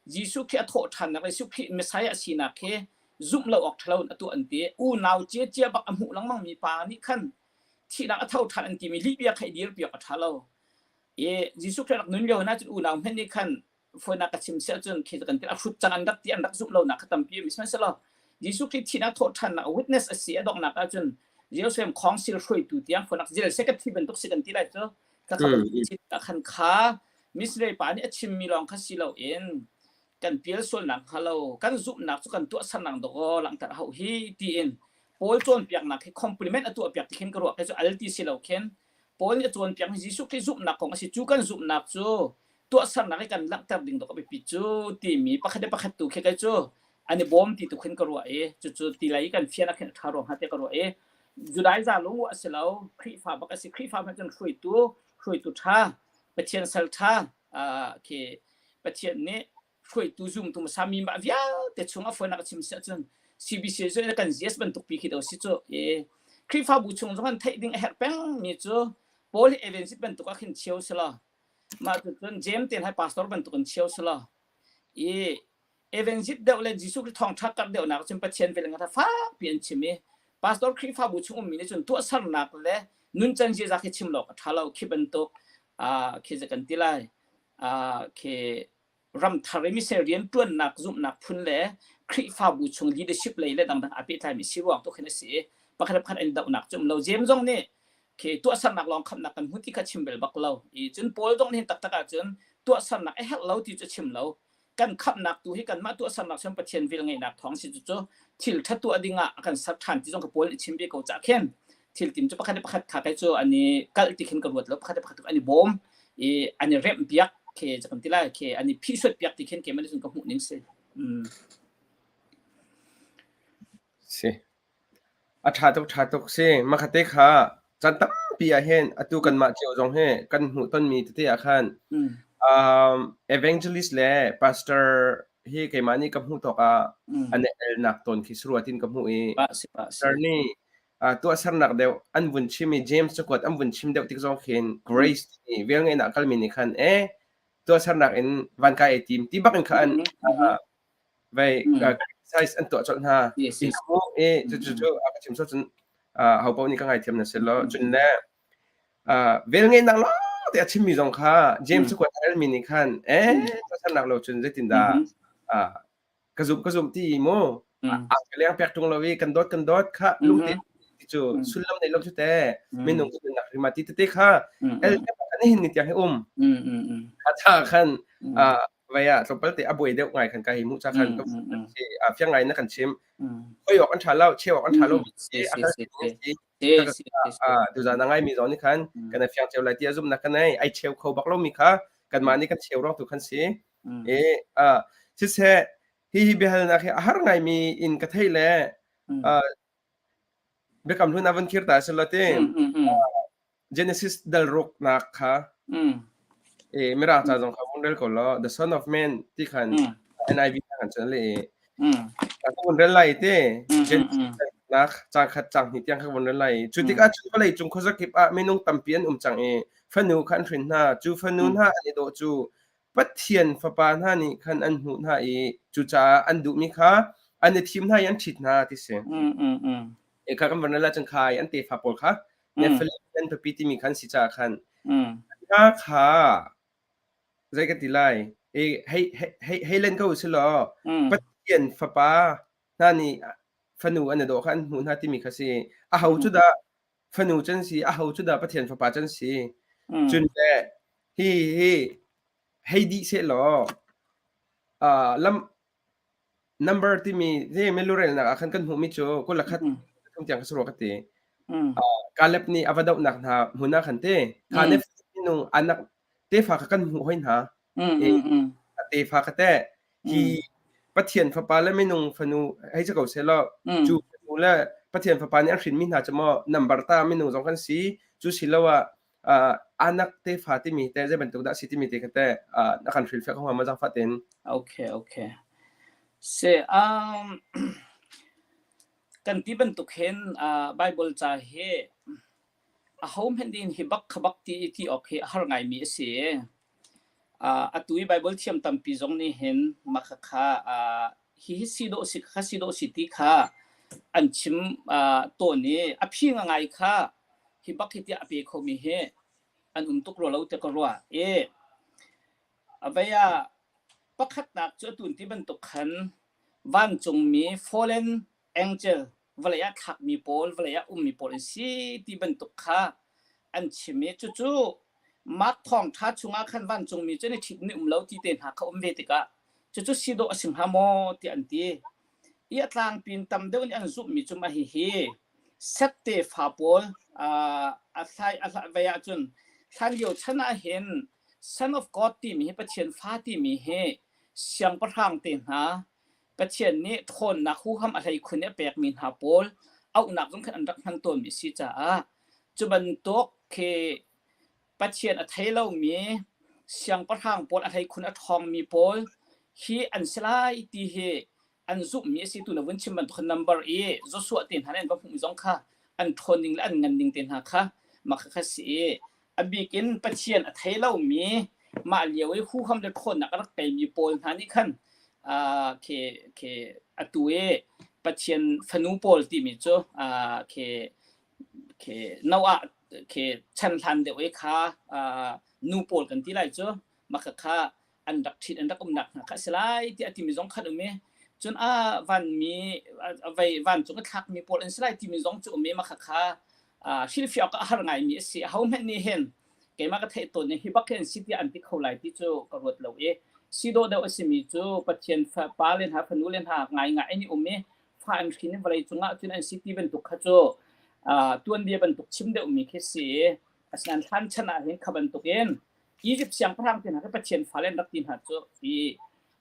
Jesuh Khrih a thawh ṭhannak le Jesuh Khrih Messiah a sinak hi zumh lo awk ṭhalo in a tuah an ti unau cia bak a hmuh lengmang mi pa nih khan thihnak a tho ṭhan an timi lihbia kha i dirpi awk a ṭha lo i Jesuh Khrih rak nun lio hna cun unau hmenh nih khan fawinak ka chim si ahcun khi kan a hrut cang an rak ti an rak zumh lonak kha tampi mi sihmanhsehlaw Jesuh Khrih thihnak thawhṭhannak witness a si a donghnak ahcun Jerusalem Council hruaitu tiang fawinak zil secretary bantuk si kan ti lai cu ka kha khan kha missionary pa nih a chimmi lawng kha si loin kan pial sualnak hnga lo kan zumhnak cu kan tuahsernak dawh langhter hau hi tiin Paul cawnpiaknak hi compliment a tuahpiak ti khin ka ruah ke cu al ti si lo khin Paul nih a cawnpiak mi Jesuh Khrih zumhnak kong a si cu kan zumhnak cu tuahsernak i kan langhter ding dawk a biapi cu timi pakhat le pakhat tu khi kei cu an i bawm ti tu khin ka ruah i cucu ti lei kan fian ah khin a ṭha ruang hnga te ka ruah i Judaiza lung a si lo Khrihfa bak a si Khrihfa hmanh cun hruaitu hruaitu ṭha Pathian sal ṭha khi Pathian nih hruaitu zumtu hmasa mi mah vialte chung a fawinak a chim si ahcun CBC cu kan GS bantuk pi khi do si cu e Khrihfabu chung zong an theih ding a herh peng mi cu Paul hi evangelist bantuk ah khin cheu si lo mah cu cun James ten hai pastor bantuk in cheu si lo i evangelist deuh le Jesuh Khrih thawngtha karh deuh nak cun Pathian vel nga fak pi an chim i pastor Khrihfabu chung ummi nih cun tuahsernak le nuncan ziaza khi chim lo a tha lo khi bantuk khi kan ti lai khi ramthar i misel rianṭuannak zumhnak phun le Khrihfabu chung leadership lei le dangdang aa pehtlaimi si ruang tu khin a si i pakhat le pakhat an dohnak cu um lo. James zong nih khi tuahsernak lawng khamnak kan hmu ti kha chim bel bak lo. I cun Paul zong nih taktak ahcun tuahsernak a herh lo ti cu chim lo. Kan khamhnak tu hi kanmah tuahsernak cun Pathian velngeihnak thawng si cu thil ṭha tuah ding ah a kan ser ṭhan ti zong ka Paul nih chim ve ko cah khin thil tim cu pakhat le pakhat kha kai cu an i kalh ti khin ka ruat lo pakhat le pakhat an i bawm i an i remh piak khi kan ti lai khi an i phihsuat piak ti khin keimah nih cun ka hmuh ning si. Mm. Si. A ṭha tuk ṭha tuk si. Makhate kha caan tampi ah hin atu kanmah cio zong hi kan hmuh tonmi tete ah khan um, evangelist le pastor hi keimah nih ka hmuh tawk ah an elnak tawn khi si rua tin ka hmuh i Sir nih tuahsernak deuh an vun chim i James cakuat an vun chim deuh tik zong khin grace ti velngeihnak kalmi nih khan e tuahsernak in van kai ei tim ti bak in kha an vai criticize an tuah colh hna. I cu cu cu a ka chim so cun ho paoh nih ka ngaithiam na si lo. Cun le velngeihnak lawng te a chimmi zong kha James cakuat a relmi nih khan eh tuahsernak lo cun zeitindah ka zumh ka zumh ti mu a ka leng pek ṭung lo i kan dawt kan dawt kha lungte ti cu sullam nei lo cu te minung cu nunnak rima ti tete kha el kan hin ni tiang hi um kha tha khan vai ah tlawmpal te a buai deuh ngai khan ka hi mu cha khan ka fiang ngai na kan chim khoi awk an ṭha lo cheu awk an ṭha lo tuzan a ngai mi zong nih khan kan fiang cheu lai ti a zumnak kan nei ai cheu kho bak lo mi kha kanmah nih kan cheu rong tu khan si e siseh hi hi biahalnak hi a har ngai mi in ka thei le biakam hlun a van khir ta selo te Genesis dal ruk nak kha e mirang ca zong kha vun rel ko law the son of man ti khan NIV khan cun le ka vun rel lai te Genesis nak cang khat cang hnih tiang kha vun rel lai cu tikah cu vawlei cung khuazakip ah minung tampi an um cang i fanu kha an hrin hna cu fanu hna an i dawh cu Pathian fapa hna nih khan an hmuh hna i cucaah an duhmi kha an i thim hna i an ṭhit hna ti si. E kha kan van rel ahcun kha i an tefa pawl kha Nephilim an papi timi khan si caah khan hna kha zei ka ti lai e hei hei hei len ko si law Pathian fapa hna nih fanu an i dawh kha an hmuh hna timi kha si aho cu dah fanu can si aho cu dah Pathian fapa can si cun le hi hi hei dih seh law lam number timi hi milurelnak ah khan kan hmuhmi cu kul le khat thum tiang ka si rua ka ti Caleb nih a va dohnak hna hmun ah khan te kha minung anak tefa kha kan hmuh hoi hna a tefa kha teh hi Pathian fapa le minung fanu hei si ko seh law cu fanu le Pathian fapa nih a hrinmi hna cu maw number ta minung zong kan si cu si lo ah anak tefa timi te zei bantuk dah si timi te kha te na kan hrilhfiah kho hnga maw zaangfah tein? Okay, okay. Se kan ti bantuk hin Bible ca hi aho hmanh din hi bak kha bak ti ti awk hi a har ngaimi a si. Atu i Bible thiam tampi zong nih hin mah khakha hi hi si dawh si kha si dawh si ti kha an chim tawn i a phi ngai kha hi bak hi tiah a pe khomi hi an um tuk rua lo tiah ka ruah. I a vei ah pakhatnak cu atu ti bantuk khan vancungmi fallen angel vawlei ah thlakmi pawl vawlei ah ummi pawl an si ti bantuk kha an chim i cucu Mark thawngṭha chungah khan vancungmi cu an i ṭhit ni um lo ti te hna kha um ve tikah cucu si dawh a si hnga maw tiah an ti. I a tlangpi in tam deuh nih an zumhmi cu mah hihi Seth tefa pawl a thlai a hlah vei ahcun hlanlio chan ah hin Son of God timi hi Pathian fa timi hi siangpahrang te hna Pathian nih ṭhawnnak huham a hleikhun i a pekmi hna pawl auhnak zong khan an rak hman tawnmi a si caah cu bantuk khi Pathian a thei lomi siangpahrang pawl a hleikhun a ṭhawngmi pawl hi an si lai ti hi an zumhmi a si tu na vun chim bantuk number i Joshua te hna nih an va hmuhmi zong kha an ṭhawn ning le an ngan ning te hna kha mah kha si i a bik in Pathian a thei lomi mah lio i huham le ṭhawnnak a rak peimi pawl hna nih khan khi khi atu i Pathian fanu pawl timi cu khi khi Noah khi chan hlan deuh i kha nu pawl kan ti lai cu mah kha an rak ṭhit an rak umnak hna kha a si lai tiah a timi zong khan um i cun a vanmi vei vancung a thlakmi pawl an si lai timi zong cu um i mah kha hrilhfiah awk a har ngaimi a si. Ahohmanh nih hin keimah ka theih tawn hi bak hi an si tiah an ti kho lai ti cu ka ruat lo i si dawh deuh a simi cu Pathian pa le hna fanu le hna ngaingai an i um i fa an hrin i vawlei cungah cun an si ti bantuk kha cu tuanbia bantuk chim deuhmi khi si i asinain hlan chan ah hin kha bantukin Egypt siangpahrang te hna khi Pathian fale an rak ti hna cu i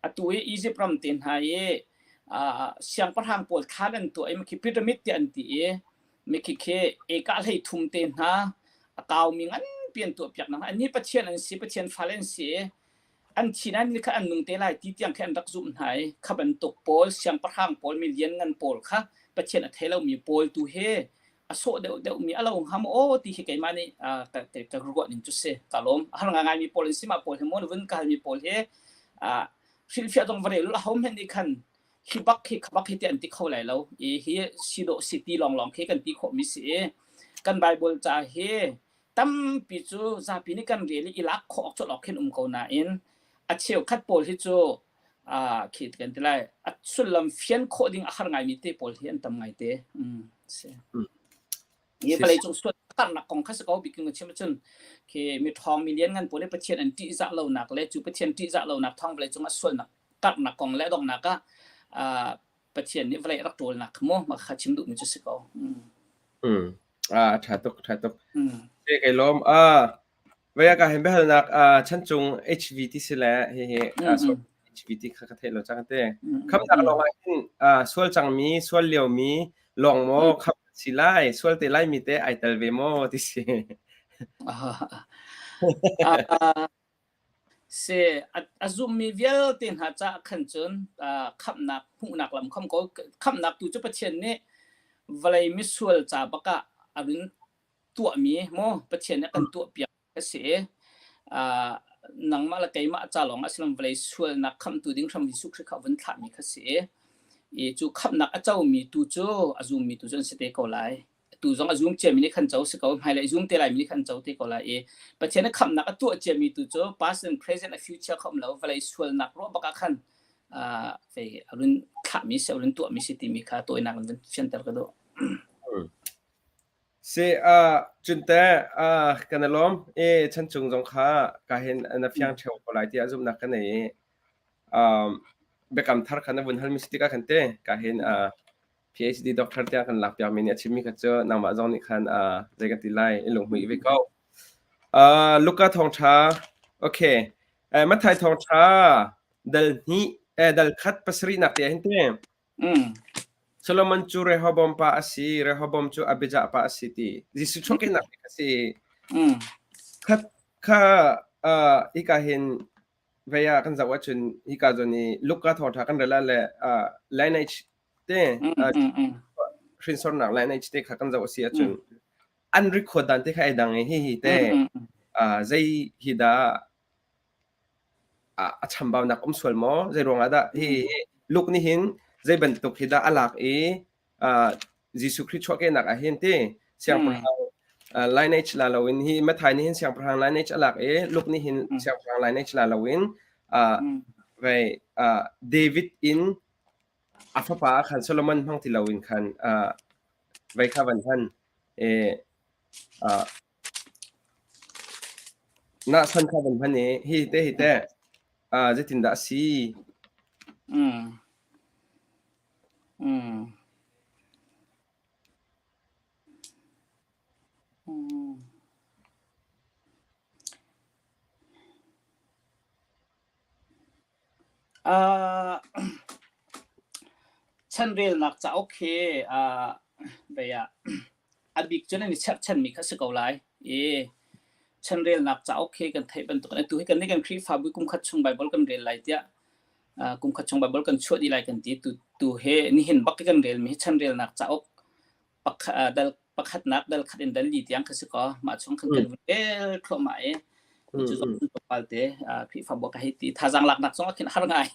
atu i Egypt ram te hna i siangpahrang pawl thlan an tuah i mikhi pyramid tiah an ti i mikhi khi eka hlei thum te hna a kaumi nganpi an tuah piak hna. Annih Pathian an si, Pathian fale an si. An thi nain ni kha an nung te lai ti tiang khi an rak zumh hna i kha bantuk pawl siangpahrang pawl mi lianngan pawl kha Pathian a thei lomi pawl tu he a sawh deuh deuhmi a lo hnga maw aw ti hi keimah nih ka, ka ruah ning cu si. Ka lawm. A har ngaingai mi pawl in si mah pawl he maw na vun ka halmi pawl he hrilhfiah zong va rel u ho hmanh nih khan hi bak hi kha bak hi ti an ti kho lai lo. I hi si dawh si ti lawnglawng khi kan ti khawhmi si i kan Bible ca hi tampi cu zapi nih kan rel i i lak khawh awk colh awk khin um ko nain a cheukhat pawl hi cu khi kan ti lai a sullam fian khawh ding a har ngaimi te pawl hi an tam ngai te. Mm, si. Hi vawlei cung sual karnak kong kha si ko bikin ka chim ahcun khi mi ṭhawng mi lian ngan pawl nih Pathian an ṭihzah lonak le cu Pathian ṭihzah lonak thawng vawlei cung a sualnak karnak kong le donghnak ah Pathian nih vawlei a rak ṭawlnak kha mu mah kha chim duhmi cu si ko. Mm. Mm. Ah, ṭha tuk, ṭha tuk. Mm. Kai lawm. Ah, Vei ka hin biahalnak chanchung HV ti si le hihi HV ti kha ka theih lo cang te. Khamnak lawng ah hin sual cangmi, sual liomi lawng maw khamh si lai, sual te laimi te ai tel ve maw ti si. Si a zummi vialte hna caah khan cun khamhnak hmuhnak lam kham ko khamhnak tu cu Pathian nih vawlei misual ca bak ah a run tuahmi maw Pathian nih a kan tuahpiak a si i uh, nangmah le keimah ca lawng ah silam vawlei sualnak khamhtu ding hram Jesuh Khrih kha vun thlahmi kha si i i cu khamhnak a comi tu cu a zummi tu cu an si te ko lai tu zong a zum ciami nih khan co si ko hmailei zum te lai mi nih khan co te ko lai i Pathian a khamhnak a tuah ciami tu cu past and present a future kha um lo vawlei sualnak ruah bak ah khan uh, fei a run thlahmi si a run tuahmi si timi kha tawinak in vun fianter ka duh. Si uh, cunte uh, kan i lawm i chanchung zong kha ka hin na fiang ṭheo ko lai tiah zumhnak ka nei i um, biakam thar kha na vun halmi si tikah khan te ka hin uh, PhD doctor tiang kan lak piakmi nih a chimmi kha cu nangmah zong nih khan uh, zei kan ti lai i lunghmuih ve ko. Uh, Luka thawngṭha okay eh, Matthai thawngṭha dal hnih eh, dal khat pasarihnak te ah hin te Mm. Solomon cu Rehoboam pa a si, Rehoboam cu Abijah pa a si ti. Jesuh chuahkehnak a si. Mm. Kha kha uh, hika hin vei ah kan zoh ahcun hika zawn i Luka thawngṭha kan rel ah le uh, lineage te Mm, uh, mm, mm. hrinsornak lineage te kha kan zoh a si ahcun an record dan te kha ai dang i hihi te Mm, mm, mm. uh, zei hi dah a chambaunak um sual maw? Zei ruangah dah hi Luke nih hin zei bantuk hi dah a lak i Jesuh Khrih chuahkehnak ah hin ti siangpahrang lineage la loin hi Matthai nih hin siangpahrang lineage a lak i Luke nih hin siangpahrang lineage la loin vei David in a fapa khan Solomon hmang ti loin khan vei kha van han Nah san kha van hman i hi te hi teh zeitindah a si? Mm. Mm. Mm. Uh, chanrelnak cauk hi uh, vei ah a bik cun an i cherhchanmi kha si ko lai i chanrelnak cauk hi kan theih bantuk in atu hi kan nih kan Khrihfabu kum khat chung Bible kan rel lai tiah uh, kum khat chung Bible kan chuah dih lai kan ti tu tu he nihin bak kan relmi hi chanrelnak cauk dal pakhatnak dal khat in dal li tiang kha si ko mah chung khan kan vun rel thluahmah i cu zong tlawmpal te Khrihfabu ka hei ti thazaang laknak zong a khin har ngai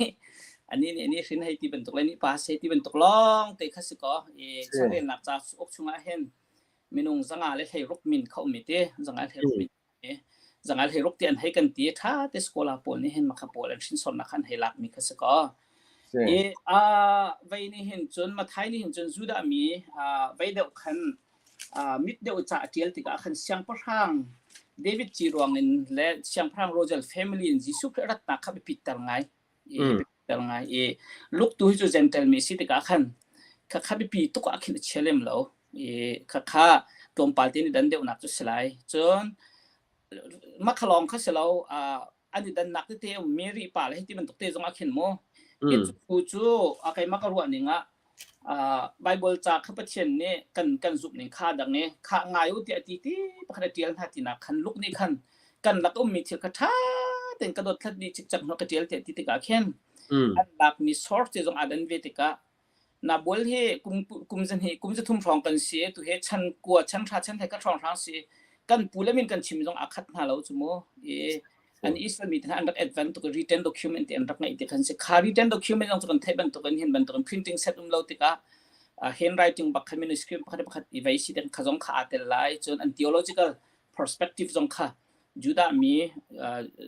ani nih ani hrin hei ti bantuk le ni pa se ti bantuk lawng te kha si ko i chanrelnak ca uk chungah hin minung zanga le hlei ruk min kha um i te zanga hlei ruk min Zangal hei ruk ti an hei kan ti tha te scholar pawl nih hin makha pawl an hrinsornak khan hei lak mi kha si ko. I a vei nih hin cun Mathai nih hin cun Judah mi vei deuh khan mit deuh ca a tial tikah khan siangpahrang David ci ruang in le siangpahrang Royal family in Jesuh Khrih ratnak kha biapit ter ngai. I biapit ngai i Luke tu hi cu Gentile mi si tikah khan kha kha biapi tuk ah khin a chia lem lo. I kha kha tlawmpal te ni dan deuhnak cu si lai. Cun makhalawng kha si lo an i dannak tete um Mary pa le hei ti bantuk te zong ah khin mu. I cu cu a keimah ka ruah ning ah Bible ca kha Pathian nih kan kan zumh ning kha dang i kha ngai u tiah ti ti pakhat a tial hna tinak khan Luke nih khan kan lak ummi thil kha ṭha. tein ka dotthlat dih cikcek hnu ka ṭial te ti tikah khin an lakmi source te zong aa dan ve tikah Nabual hi kum kum zahnih kum zathum hrawng kan si tu he chan kua chan hra chan he ka hrawng hrang si kan pu le min kan chim zong aa khat hna lo cu mu i an Israel mi hna an rak advance tuk written document ti an rak ngeih ti khan si kha written document zong cu kan theih bantuk in hin bantuk in printing set um lo tikah handwriting bak khan manuscript pakhat pakhat i vei si kha zong kha aa tel lai cun an theological perspective zong kha Judah mi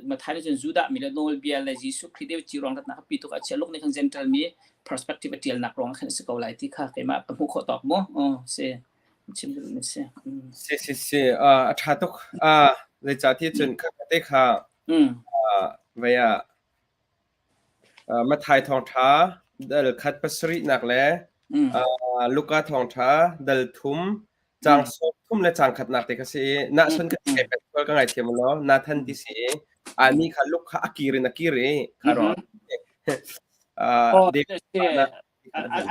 Matthai nih cun Judah mi le nawlbia le Jesuh Khrih deu ci ruang ratnak pi tuk a chia luk nih khan Gentile mi perspective a tialnak ruang khan si ko lai ti kha keimah ka hmuh khawh tawk mu si chim duh mi si si si si a tha tuk zeicah ti cun kha te kha vei ah Matthai thawngṭha dal khat pasarihnak le Luka thawngṭha dal thum caang sawm thum le caang khatnak te kha si i nahchun ka thei pek sual ka ngaithiam law Nathan ti si i ani kha luk kha a kir in a kir i kha ruang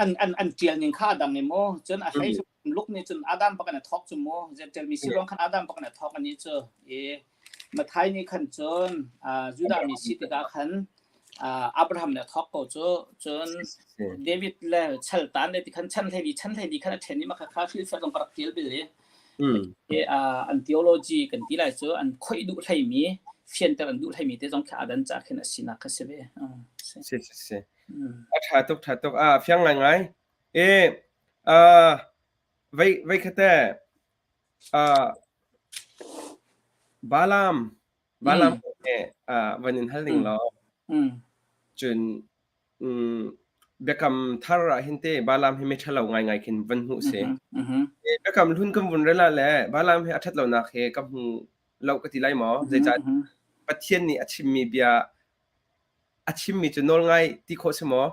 an an an ṭial ning kha a dang i maw cun a hlei luk nih cun Adam bak in a thawk cu maw Gentile mi si ruang khan Adam bak in a thawk ani cu i Matthai nih khan cun Judah mi si tikah khan Abraham nih a thawk ko cu. Cun David le chaltan le ti khan chan hlei chan hlei khan a ṭhen i mah kha hrilhfiah zong ka rak ṭial bil i an theology kan ti lai cu an khoih duh hleimi fianter an duh hleimi te zong khi adan ca khin a sinak kha si ve. Si si si. A ṭha tuk ṭha tuk. A fiang ngaingai. E vei vei khate Balaam Balaam he van in hal ning law cun biakam thar ah hin te Balaam hi miṭhalo ngaingai khin van hmuh si. Biakam hlun kan vun rel ah le Balaam hi a ṭhat lonak he ka hmu lo ka ti lai maw? Zeicah Pathian nih a chimmi bia a chimmi cu nawl ngai ti khawh si maw?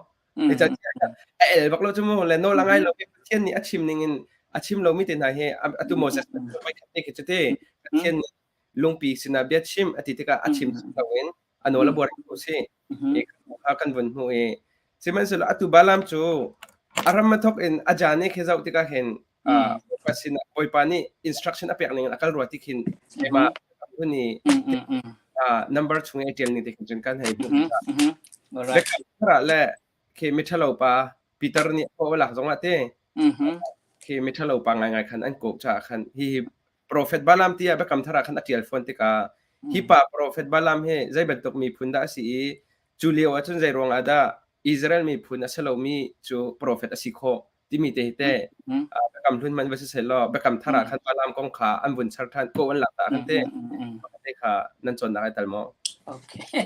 A el bak lo cu mu le nawl a ngai lo Pathian nih a chim ning in a chim lomi te hna hi atu Moses te khi cu te Pathian nih lungpi sinah bia chim a ti tikah a chim lo in a nawl a buar ko si kha kan vun hmu i sihmanhsehlaw atu Balaam cu a ram a thok in a jan i khi zoh tikah hin Bawipa sinah Bawipa nih instruction a pek ning in a kal rua ti khin keimah hun i number chung i ṭial ning te khin cun kan hei hmuh tikah le khi miṭhalo pa Peter nih a lak zongah te khi miṭhalo pa ngaingai khan an kawh caah khan hi Prophet Balaam tiah biakam thar ah khan a ṭial fawn tikah hi pa Prophet Balaam hi zei bantuk miphun dah a si i cu lio ah cun zei ruangah dah Israel miphun a si lomi cu prophet a si khawh timi te hi te biakam hlun hmanh va si seh law biakam thar ah khan Balaam kong kha an vun char ṭhan ko an lak ta khan te te kha nan cawnnak ai tal maw? Okay.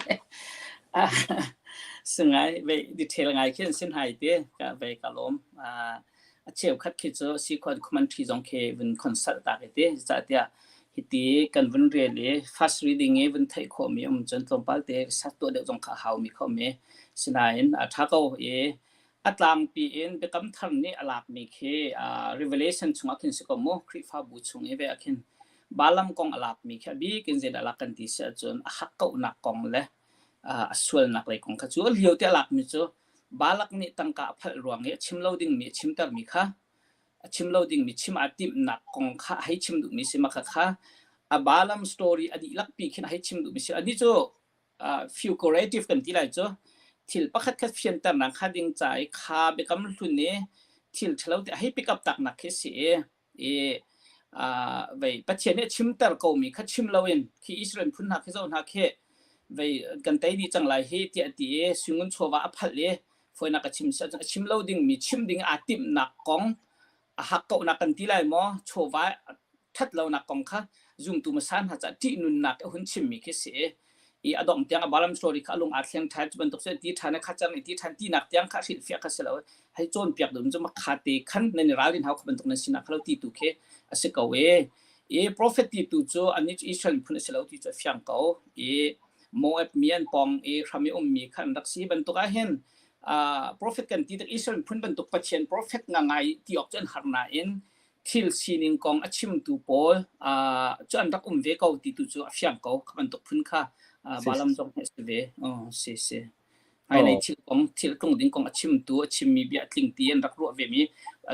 Singai ve detail ngai khin sin hai te ka ve ka lom a cheukhat khi cu sikhuan commentary zong khi vun consult ta ke te tiah hiti kan vun rel i fast reading i vun theih khawh mi um cun tlawmpal te research tuah deuh zong kha hau mi kho mi sinain a tha ko i A tlangpi in Biakam Thar nih a lakmi khi Revelation chungah khin si ko mu, Khrihfabu chung i ve ah khin Balaam kong a lakmi khi a bik in zeidah a lak kan ti si ahcun a hakkauhnak kong le a sualnak lei kong kha cu a lio te a lakmi cu Balak nih tangka a phalh ruang i a chim lo dingmi a chimtermi kha a chim lo dingmi chim aa timhnak kong kha a hei chim duhmi si ma kha kha a Balaam story a dihlak pi khin a hei chim duhmi si anih cu figurative kan ti lai cu thil pakhat khat fianternak kha ding ca i kha biakam hlun i thil ṭhalo te hei pick up taknak khi si i i vei Pathian nih a chimter komi kha chim loin khi Israel phun hna khi zoh hna khi vei kan tei dih cang lai hi tiah ti i suingun chawva a phalh i foinak a chim a chim lo dingmi chim ding aa timhnak kong a hakkauhnak kan ti lai maw chawva ṭhat lonak kong kha zumtu hmasa hna caah ṭihnunnak a hun chimmi khi si i a dongh tiang a Balaam story kha a lung aa thleng ṭhan cu bantuk cu ti ṭhan a kha cang i ti ṭhan tinak tiang kha hrilhfiah kha si lo hei cawnpiak dum cu makha te khan nan i ralrin hau kha bantuk nan sinak kha lo ti tu khi a si ko e i prophet ti tu cu anih cu Israel miphun a si lo ti cu a fiang ko i Moab mi an pong i hram i ummi kha an rak si bantuk ah hin prophet kan ti tik Israel miphun bantuk Pathian prophet nga ngai ti awk cu an har nain thil sining kong a chimtu pawl cu an rak um ve ko ti tu cu a fiang ko kha bantuk phun kha Balaam zong hi a si ve si si hmailei thil kong thil tlung ding kong a chimtu a chimmi bia tling ti an rak ruah ve mi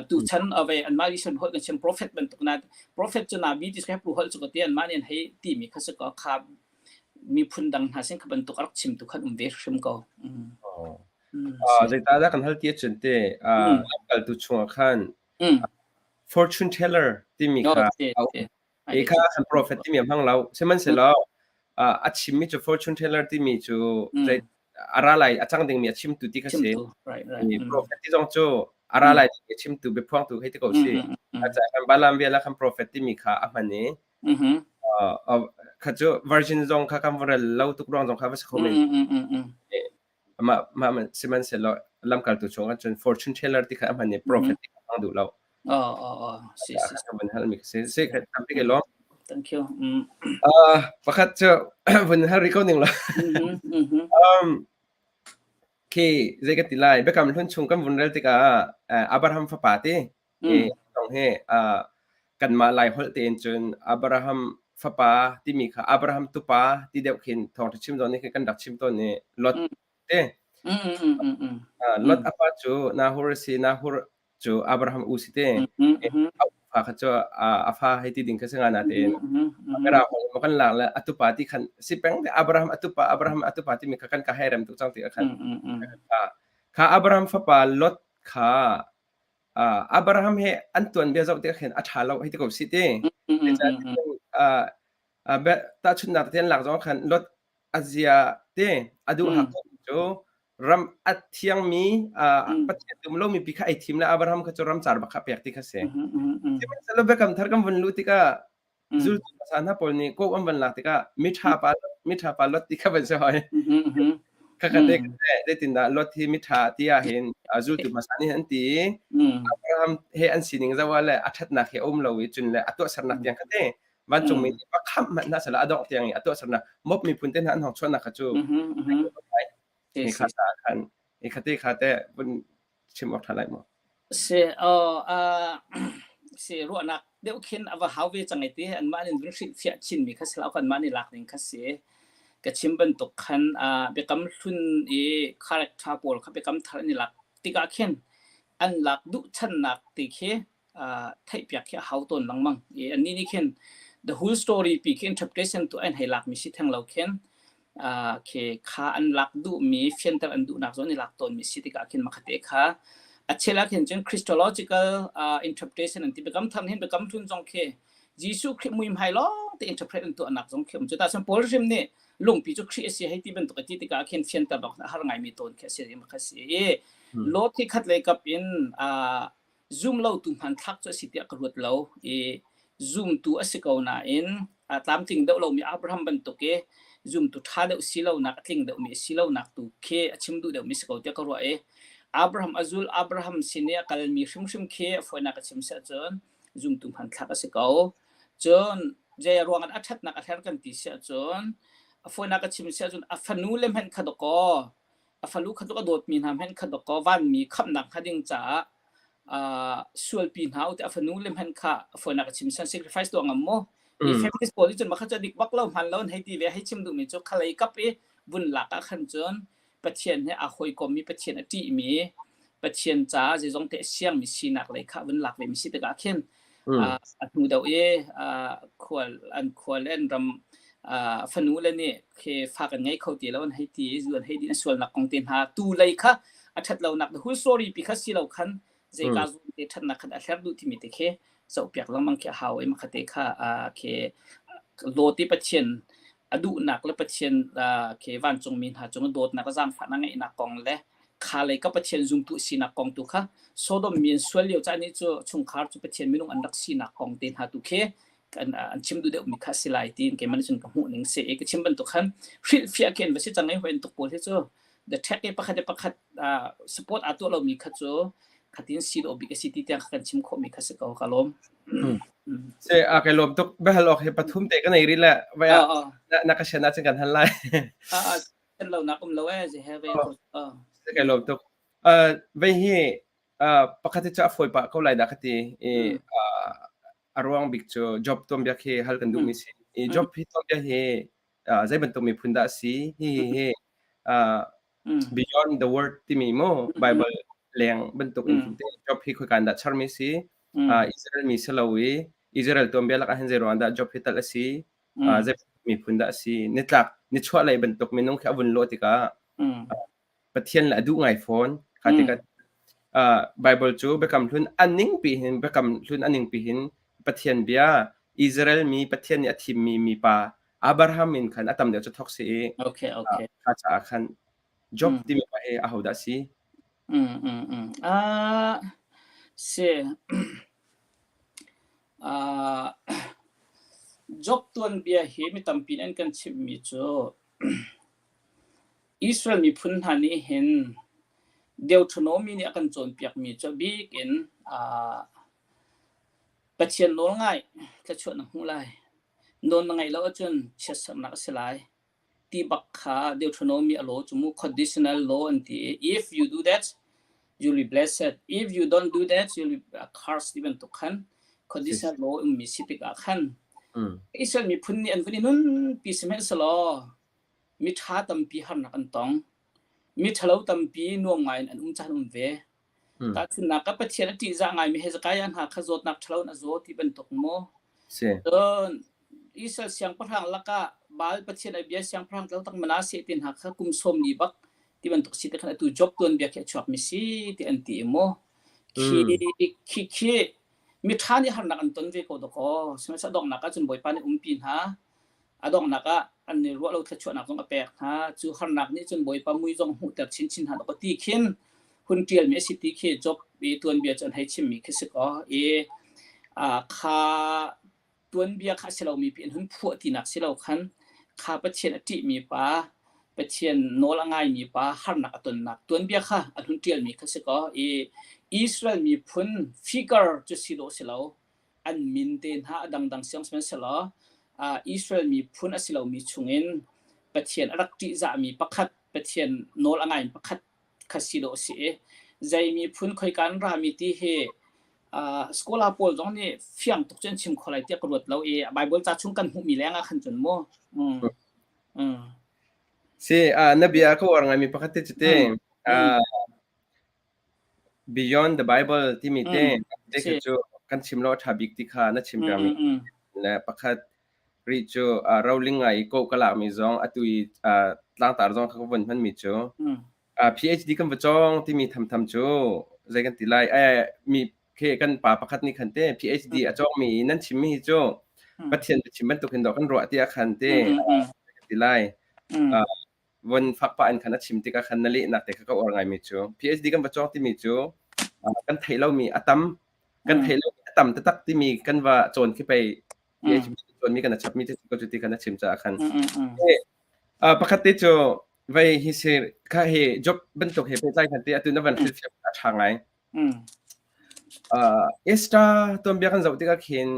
tu chan ave anmah Israel holh kan chim prophet bantuk na prophet cu nabi ti Hebrew holh cu ka ti anmah nih an hei ti mi kha si ko kha. Miphun dang hna sin kha bantuk a rak chimtu khan um ve hrim ko. Mm. Oh. Mm, Uh, si. zeitah dah kan hal ti ahcun te Mm. lamkaltu chungah khan Mm. fortune teller timi No, kha si, a um. si. I kha kan prophet timi a hmang lo. Sihmanhsehlaw a chimmi cu fortune teller timi cu zei a ra lai a cang dingmi a chimtu ti kha si. Chimtu, right, right. I prophet ti zong cu a ra lai dingmi a chimtu biaphuangtu hei ti ko si. A caah khan Balaam vial ah khan prophet timi kha a hman i kha cu virgin zong kha kan rel lo tuk ruang zong kha va si kho men. Mah mah sihmanhsehlaw lamkaltu chung ah cun fortune teller ti kha a hman i prophet ti kha hmang duh lo. Oh, oh, oh. Si, si. Ka vun halmi ka si. Si, tampi ke lawm. Thank you. Mm. Pakhat cu vun hal rih ko ning la. Khi zei ka ti lai biakam hlun chung kan vun rel tikah Abraham fapa ti tong he kanmah Lai holh tein cun Abraham fapa timi kha Abraham tupa ti deuh khin thawngṭha chim zawn nih khin kan rak chim tawn i Lot te. Lot a pa cu Nahor a si. Nahor cu Abraham u si te. A fa kha cu a fa hei ti ding kha si nga natein Mera holh ma kan lak le a tupa ti khan si peng te Abraham a tupa Abraham a tupa timi kha kan ka hei rem tuk cang ti khan kha Abraham fapa Lot kha Abraham he an tuanbia zoh tikah khin a ṭha lo hei ti ko si ti. Tahchunhnak te an lak zong khan Lot a zia te a duh hak cu ram a thiangmi Pathian dum lomi pi kha ai thim le Abraham kha cu ram car bak kha pek ti kha si. Sihmanhsehlaw biakam thar kan vun luh tikah Zultu hmasa hna pawl nih ko an van lak tikah miṭha pa miṭha pa Lot ti kha van si hoi. Khakha te zeitindah Lot hi miṭha ti ah hin zultu hmasa nih an ti i Abraham he an sining zoh ah le a ṭhatnak hi a um lo i cun le a tuahsernak tiang kha te vancungmi nih va khamh hmanh hna sehla a dongh tiang i a tuahsernak mop miphun te hna an hong chuahnak kha cu hi kha khan hi kha te kha te vun chim awk ṭha lai maw? Si aw si ruahnak deuh khin a va hau ve cang i ti anmah nih vun hrilhfiah chinmi kha si lo kanmah nih lak ding kha si. Ka chim bantuk khan biakam hlun i character pawl kha biakam thar an i lak tikah khin an lak duh channak ti khi theihpiak khi a hau tawn lengmang. I annih nih khin the whole story pi khi interpretation tu an hei lakmi si theng lo khin khi kha an lak duhmi fianter an duhnak zawn i lak tawnmi si tikah khin makhate kha a chel ah khin cun Christological interpretation an ti biakam thar hin biakam hlun zong khi Jesuh Khrih muihmai lawng te interpret an tuahnak zong khi um cu ta cun Paul hrim nih lungpi cu Khrih a si hei ti bantuk a ti tikah khin fianter bak a har ngaimi tawn khi a si kha si i Lot hi khat lei kap in Zumlotu hmanthlak cu a si tiah ka ruat lo i zumtu a si ko nain a tlamtling deuh lomi Abraham bantuk i zumtu ṭha deuh si lonak a tling deuhmi a si lonak tu khi a chim duh deuhmi si ko tiah ka ruah i Abraham a zul Abraham sin i a kalmi hrimhrim khi a fawinak a chim si ahcun zumtu hmanthlak a si ko. Cun zei ruangah a ṭhatnak a hler kan ti si ahcun a fawinak a chim si ahcun a fanu le hmanh kha dawkaw a falu kha tluk a dawtmi hna hmanh kha dawkaw vanmi khamhnak hnga ding caah sualpi hna u te a fanu le hmanh kha a fawinak a chim san sacrifice tuah ngam maw i feminist pawl nih cun makha cu dik bak lo hman lo an hei ti ve hei chim duhmi cu khalei kap i vun lak ah khan cun Pathian he aa hawikommi Pathian a ṭihmi Pathian ca zeizong te a siangmi sinak lei kha vun lak ve mi si tikah khin a hnu deuh i khual an khual le an ram fanu le nih khi fa kan ngei kho ti lo an hei ti i zu an hei din a sualnak kong te hna tu lei kha a ṭhat lonak the whole story pi kha si lo khan zeika zawn te ṭhatnak khan a hler duh timi te khi zohpiak lengmang khi a hau i makhate kha khi lawt i Pathian a duhnak le Pathian khi vancungmi hna cung dawtnak le zaangfahnak ngeihnak kong le kha lei ka Pathian zumtu sinak kong tu kha Sodom mi an sual lio caan i cu chungkhar cu Pathian minung an rak sinak kong te hna tu khi kan an chim duh deuh mi kha si lai tiin keimah nih cun ka hmuh ning si i ka chim bantuk khan hrilhfiah khi an va si cang i hoin tuk pawl hi cu the check i pakhat i pakhat support aa tuah lomi kha cu khatin si dawh bik a si ti tiang kha kan chim khawh mi kha si ko ka lawm. Se a kai lawm tuk behal ok hi pathum te ka nei ri le vai na ka sian ah cun kan hal lai. Kan lo nak um lo e ze he ve ko. Kai lawm tuk. Vei hi pakhat cu a fawi pah ko lai dah ka ti i a ruang bik cu job tuanbia khi hal kan duhmi si. I job hi tuanbia hi zei bantuk miphun dah a si? Hi hi beyond the word timi mu Bible leng bantuk in job hi khoikan dah charmi si? Israel mi si lo i Israel tuanbia lakah hin zei ruang dah job hi tal a si? Zei miphun dah a si? Nitlak nichuahlei bantuk minung khi a vun lawh tikah Pathian le a duh ngai fawn. Kha tikah Bible cu Biakam Hlun a ningpi hin Biakam Hlun a ningpi hin Pathian bia Israel mi Pathian nih a thimmi mipa Abraham in khan a tam deuh cu thawk si i Okay, okay. kha caah khan Job timi pa hi ahodah a si? Si. Job tuanbia hi mi tampi nih an kan chimhmi cu Israel miphun hna nih hin Deuteronomy nih a kan cawnpiakmi cu a bik in Pathian nawlngaih thluachuah na hmuh lai. Nawl na ngaih lo ahcun chiatserhnak a si lai. Ti bak kha Deuteronomy a law cu mu conditional law an ti i if you do that you'll be blessed. If you don't do that you'll be cursed ti bantuk khan conditional law ummi si tikah khan Israel miphun nih an vun i nunpi sihmanhsehlaw miṭha tampi harnak an tong. Miṭhalo tampi nuam ngai in an um caan um ve. Tahchunhnak ah Pathian a ṭihzah ngaimi Hezekiah hna kha zawtnak ṭhalo in a zaw ti bantuk maw? Si. Cun Israel siangpahrang lakah Baal pathian a bia siangpahrang tlautak Manasseh te hna kha kum sawm ni bak ti bantuk si te khan atu Job tuanbia khi a chuakmi si ti an ti i maw? Khi khi khi miṭha nih harnak an ton ve ko dakaw. Sihmanhsehlaw donghnak ah cun Bawipa nih umpi hna. A donghnak ah an i ruah lo thluachuahnak zong a pek hna. Cu harnak nih cun Bawipa mui zong hmuhter chinchin hna dawh ti khin hun ṭialmi a si ti khi Job i tuanbia cu an hei chimmi khi si kaw i kha tuanbia kha a si lomi pi an hun phuah tinak si lo khan kha Pathian a ṭihmi pa Pathian nawl a ngaimi pa harnak a tonnak tuanbia kha an hun ṭialmi kha si kaw i Israel miphun figure cu si dawh si lo an min te hna a dangdang siang sihmanhsehlaw Israel miphun a si lomi chungin Pathian a rak ṭihzahmi pakhat Pathian nawl a ngaimi pakhat kha si dawh a si i zei miphun khoika an rami ti hi scholar pawl zong nih fiang tuk cu an chim kho lai tiah ka ruat lo i Bible ca chung kan hmuhmi leng ah khan cun mu. Si, na bia ka uar ngaimi pakhat te cu te Beyond the Bible timi te te kha cu kan chim lo a ṭha bik ti kha na chim pengmi le pakhat rih cu roling ngai i kawh ka lakmi zong atu i tlangtar zong kha ka vun hmanmi cu PhD kan va cawng timi thamtham cu zei kan ti lai mi khi kan pa pakhat nih khan te PhD a cawngmi i nan chimmi hi cu Pathian biachim bantuk hin dawh kan ruah tiah khan te kan ti lai. Von fak pah in khan a chim tikah khan na lehnak te kha ka uar ngaimi cu PhD kan va cawng timi cu kan theih lomi a tam kan theih lomi a tam taktak timi kan va cawn khi pei PhD cawnmi kan a chapmi te cu ti khan a chim caah khan pakhat te cu vei hi si kha hi job bantuk he pehtlai khan te atu na van hrilhfiah a ṭha ngai. Esther tuanbia kan zoh tikah khin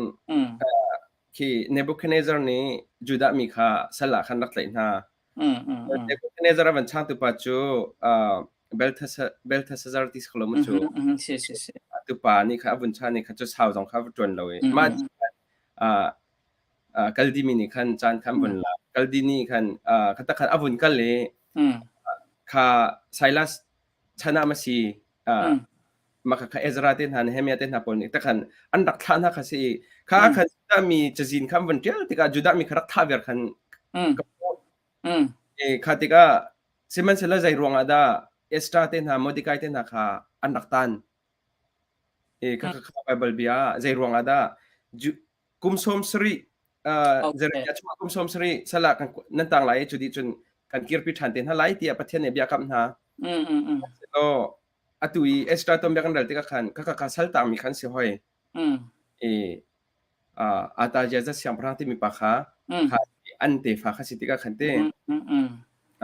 khi Nebuchadnezzar nih Judah mi kha sal ah khan rak tlaih hna. Nebuchadnezzar a van changtu pa cu Belteshazzar ti si ko lo mu cu. Tu pa nih kha a vun chan nih kha cu sau zong kha a va ṭuan lo i mah Kaldi mi nih khan caan kha an vun lak. Kaldi nih khan kha tak khan a vun kal i kha Silas chan ah ma si mah kha Ezra te hna Nehemiah te hna pawl nih takhan an rak thlah hna kha si i kha khan Judah mi cazin kha an van ṭial tikah Judah mi kha rak thah viar khan ka hmuh. Kha tikah sihmanhsehlaw zei ruangah dah Esther te hna Mordecai te hna kha an rak tan? Kha kha Bible bia zei ruangah dah kum 70 Jeremiah chungah kum 70 sal ah kan nan tang lai i cu dih cun kan kirpi ṭhan te hna lai tiah Pathian nih bia kamh hna. Selaw atu i Esther tuanbia kan rel tikah khan khakha kha sal tangmi khan si hoi. I Artaxerxes siangpahrang timi pa kha kha an tefa kha si tikah khan te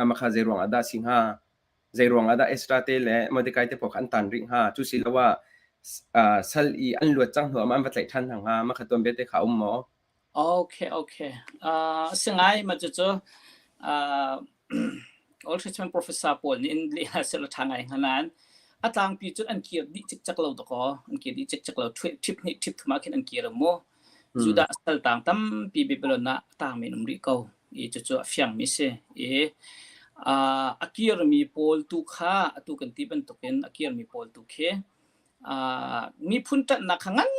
mah kha zei ruangah dah si hnga? Zei ruangah dah Ezra te le Mordecai te pawl kha an tan rih hnga? Cu si lo ah sal i an luat cang hnu ah an va tlaih ṭhan hna hnga? Mah kha tuanbia te kha a um maw? Okay, okay. Si ngai ma cucu Old Testament professor pawl nih in leh hna seh law ṭha ngai hnga nain a tlangpi cun an kir dih cikcek lo dakaw. An kir dih cikcek lo. Ṭhip hnih ṭhip thum ah khin an kir mu. Judah saltang tampi Babylon ah a tangmi an um rih ko. I cucu a fiangmi si. I a kirmi pawl tu kha atu kan ti bantukin a kirmi pawl tu khi miphun ṭanhnak kha ngan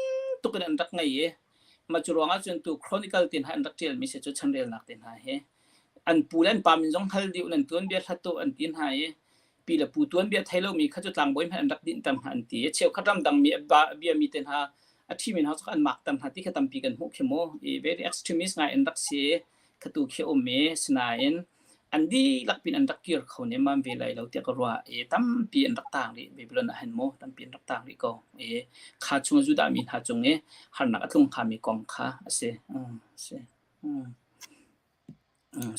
tuk in an rak ngei i Mah cu ruangah cun tu Chronicle te hna an rak ṭialmi si cu chanrelnak te hna hi an pu le an pa min zong hngal dih an tuanbia hlat tu an ti hna i pi le pu tuanbia thei lomi kha cu tlangbawi hmanh an rak dinhter hna an ti. Cheukhat ramdang mi a biami te hna a ṭhimi hna cu an makter hna ti kha tampi kan hmuh khi mu. I very extremist ngai an rak si kha tu khi um i sinain an dihlak pin an rak kir kho nemmam ve lai lo tiah ka ruah i tampi an rak tang rih Babylon ah hin mu tampi an rak tang rih ko i kha chung Judah mi hna cung i harnak a tlung hngami kong kha a si. Si.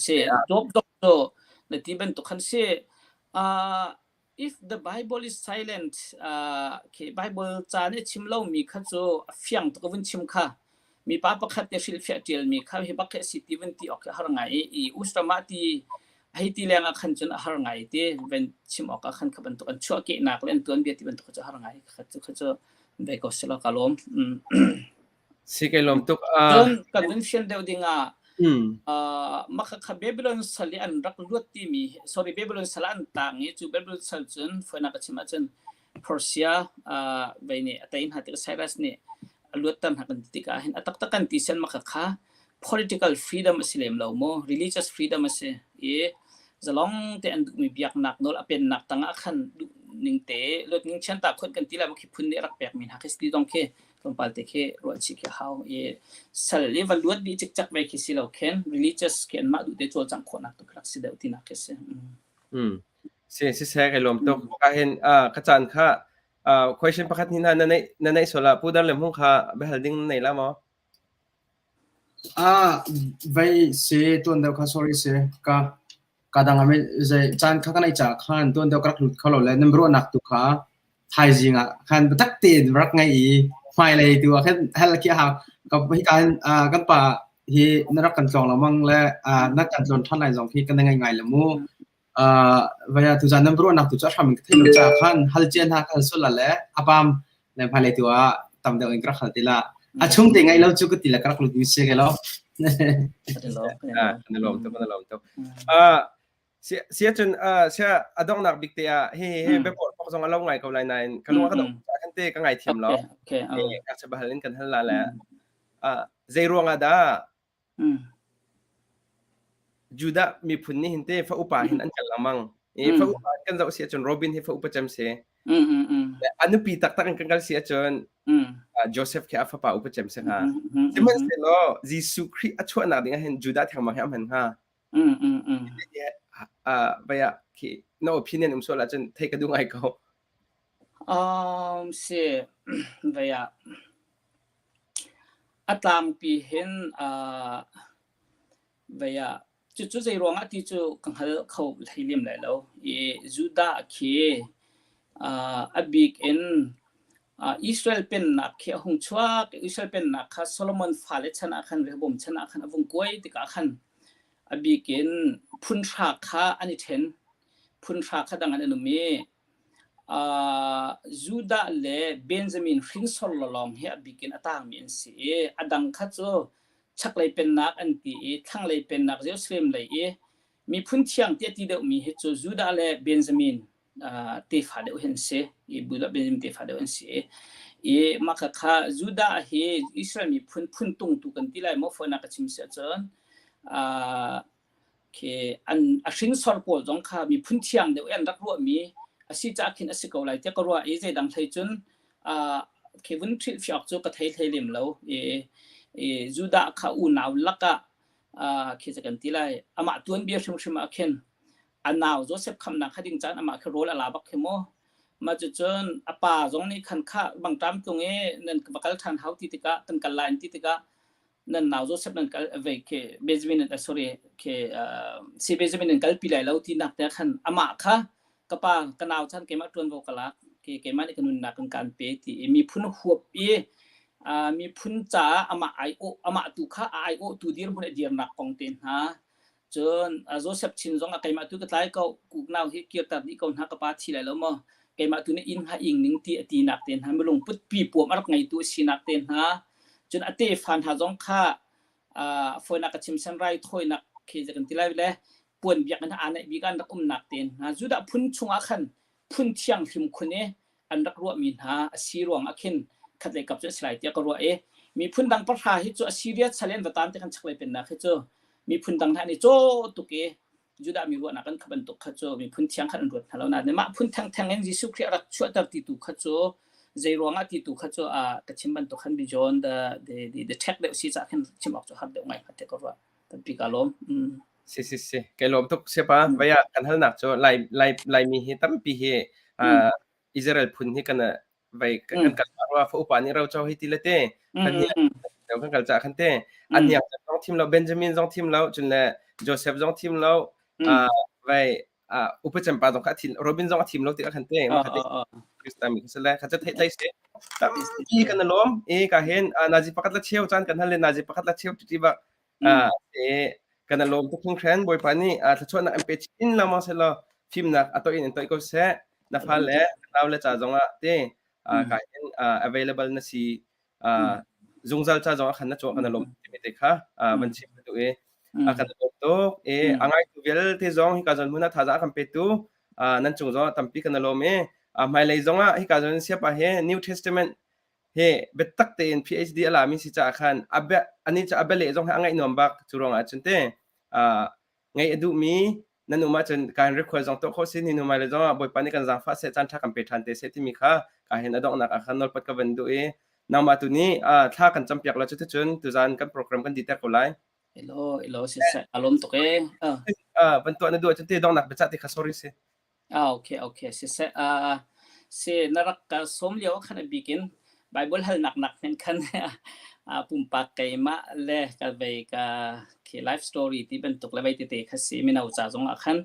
Si. Job dok cu na ti bantuk khan si. Uh, if the Bible is silent, uh, khi Bible ca nih chim lomi kha cu a fiang tuk vun chim kha. Mipa pakhat nih hrilhfiah ṭialmi kha hi bak khi a si ti vun ti awk khi a har ngai i, i Usram ah ti hei ti leng ah khan cun a har ngai ti van chim awk ah khan kha bantuk an chuahkehnak le an tuanbia ti bantuk kha cu a har ngai kha cu kha cu ve ko selaw ka lawm. Si kai lawm tuk. Cun kan vun fian deuh ding ah mah kha Babylon sal i an rak luat timi sorry Babylon sal an tang i cu Babylon sal cun fawinak ka chim ahcun Persia vei nih a tei hna tik Cyrus nih a luatter hna kan ti tikah hin a taktak kan ti sen mah kha political freedom a si lem lo maw religious freedom a si i zalong te an duhmi biaknak nawl a pennak tangah khan duh ning te luat ning chian ta khon kan ti lai khi phun nih rak pekmi hna khi si dong khi tlawmpal te khi ruah chih khi hau i sal i va luat dih cikcak ve khi si lo khen religious khi anmah duh te cawlcangh khawhnak tu rak si deuh tinak khi si. Mm. Si si se kai lawm tuk. Ka hin ka caan kha question pakhat ni na nei na nei sola pu dar le hmung kha behal ding nei la maw? Ah vai se tuan deuh kha sorry se ka ka dang ame zai caan kha ka nei cha khan tuan deuh ka rak lut kho lo le nan ruahnak tu kha thaizing ah khan biatak tein rak ngai i hmailei tu ah khan hal khi a hau. Ka hi kan kan pa hi na rak kan tlawng lengmang le na kan tlawn ṭhan lai zong khi kan ngai ngai le mu. Vaya tuzan nan ruahnak tu cu a hram in ka theih lo caah khan hal cia hna ka hal sual la le a pam le hmailei tu ah tam deuh in ka rak hal ti la. A chung te ngai lo cu ka ti le ka rak lut mi si ke lo. Na lawm tuk, na lawm tuk. Sia cun sia a donghnak bik te ah hi hi biapawh pok zong a lo ngai ko lai nain ka lung a ka dong kan te ka ngai thiam lo. Ka se bahal in kan hal la le zei ruang ah dah Judah miphun nih hin te fa upa hin an kal lengmang. I fa upa kan zoh si ahcun Robin hi fa upa cem si. A nupi taktak in kan kal si ahcun Joseph khi a fapa upa cem si hnga. Sihmanhsehlaw Jesuh Khrih a chuahnak ding ah hin Judah thengmang hi a hman hnga. Vaya khi na opinion um sual ahcun thei ka duh ngai ko. Um, si vaya a tlangpi hin uh, vaya cucu zei ruangah ti cu ka hngal kho hlei lem lai lo i Judah khi uh, a bik in uh, Israel pennak khi a hung chuak Israel pennak kha Solomon fale chan ah khan Rehoboam chan ah khan a vung kuai tikah khan A bik in phun hra kha an i ṭhen. Phun hra kha dang an um i Judah le Benjamin hrinsor lawng hi a bik in a tangmi an si i a dang kha cu chaklei pennak an ti i thlanglei pennak Jerusalem lei i miphun thiang tiah ti deuhmi hi cu Judah le Benjamin tefa deuh hi an si i Judah Benjamin tefa deuh an si i mah khakha Judah hi Israel miphun phun tungtu kan ti lai maw fawinak ka chim si ahcun khi an a hrinsor pawl zong kha miphun thiang deuh an rak ruahmi a si caah khin a si ko lai tiah ka ruah i zeidang hlei cun khi vun hrilhfiah cu ka thei hlei lem lo i Judah kha unau lakah khi kan ti lai amah tuanbia hrimhrim ah khin a nau Joseph khamnak kha ding caan amah khi rawl a la bak khi mu mah cucun a pa zong nih khan kha bangṭam tlung i nan va kal ṭhan hau ti tikah kan kal lai an ti tikah nan nau Joseph nan kal ve khi Benjamin sorry khi si Benjamin nan kalpi lai lo ti nak te khan amah kha ka pa ka nau chan keimah ṭuanvo ka lak ke keimah nih ka nunnak kan kan pe ti i miphun huap i miphun caah amah ai awh amah tu kha a ai awh tu dirhmun a dirnak kong te hna Cun Joseph chin zong ah keimah tu ka tlai ko, nau hi kirter dih ko hna ka pa thi lai lo maw? Keimah tu nih inn hnga ing ning ti a tinak te hna, milung putpi puam a rak ngeitu a sinak te hna. Cun a tefa hna zong kha fawinak ka chim sen raithawinak khi kan ti lai le puan biakinn aa naih bik an rak umnak te hna. Judah phun chungah khan phun thianghlim khun i an rak ruahmi hna a si ruangah khin khatlei kap cu a si lai tiah ka ruah i. Miphun dang pahra hi cu Assyria sal in va tan te kan chaklei pennak hi cu miphun dang hna nih caw tuk i Judah mi ruahnak an kha bantuk kha cu miphun thiang khan an ruat hna lo nain mah phun thengtheng in Jesuh Khrih a rak chuahter ti tu kha cu zei ruangah ti tu kha cu a ka chim bantuk khan beyond the the the, the check deuh si ca khin chim awk cu har deuh ngai kha te ka ruah tampi ka lawm. Si si si kai lawm tuk siapa vaya kan halnak cu lai lai laimi hi tampi hi Israel phun hi kan vai kan kal rua fa upa nih ro cho hi ti le te kan hi kan kal cha khan te an niang zong thim lo Benjamin zong thim lo cun le Joseph zong thim lo vai upa cempa zong kha thim Robin zong a thim lo ti khan te ma kha te Krista mi kha le kha cha thei tlai se tampi kan lom e ka hen nazi pakhat la cheu chan kan hal le nazi pakhat la cheu ti ba kan lawm tuk hringhran. Bawipa nih thluachuahnak an pe chin lengmang sehlaw fimnak a toih in in toih ko seh. Na fale, na naule ca zongah te ka in available na si zungzal ca zongah khan na cawh kan lawm timi te kha van chim ka duh i kan lawm tuk. I a ngaitu vialte zong hika zawn hmun ah thazaang a kan petu nan cung zongah tampi kan lawm i hmailei zongah hika zawn siapa hi New Testament Hi biatak tein PhD a lami si caah khan a bia ani cu a bialeh zong hi a ngaih nuam bak. Cu ruangah cun te ngaih a duhmi nan um ahcun kaan request zong tuah khawh si ni hnu hmailei zong ah Bawipa nih kan zaangfah seh caan ṭha kan pe ṭhan te seh timi kha ka hin a donghnak ah khan nawlpat ka van duh i nangmah tu nih thla kan campiak la cuticun tuzaan kan program kan dih ter ko lai. Elo elo siseh alom tuk e. Van tuah na duh ahcun te donghnak biacah te kha sorry si. Ah, okay, okay. Siseh, ah, si na rak ka sawm lio ah khan a bik in Bible halnak nak men khan pumpak keimah le ka vei ka khi life story ti bantuk le vei tete kha si mino ca zong ah khan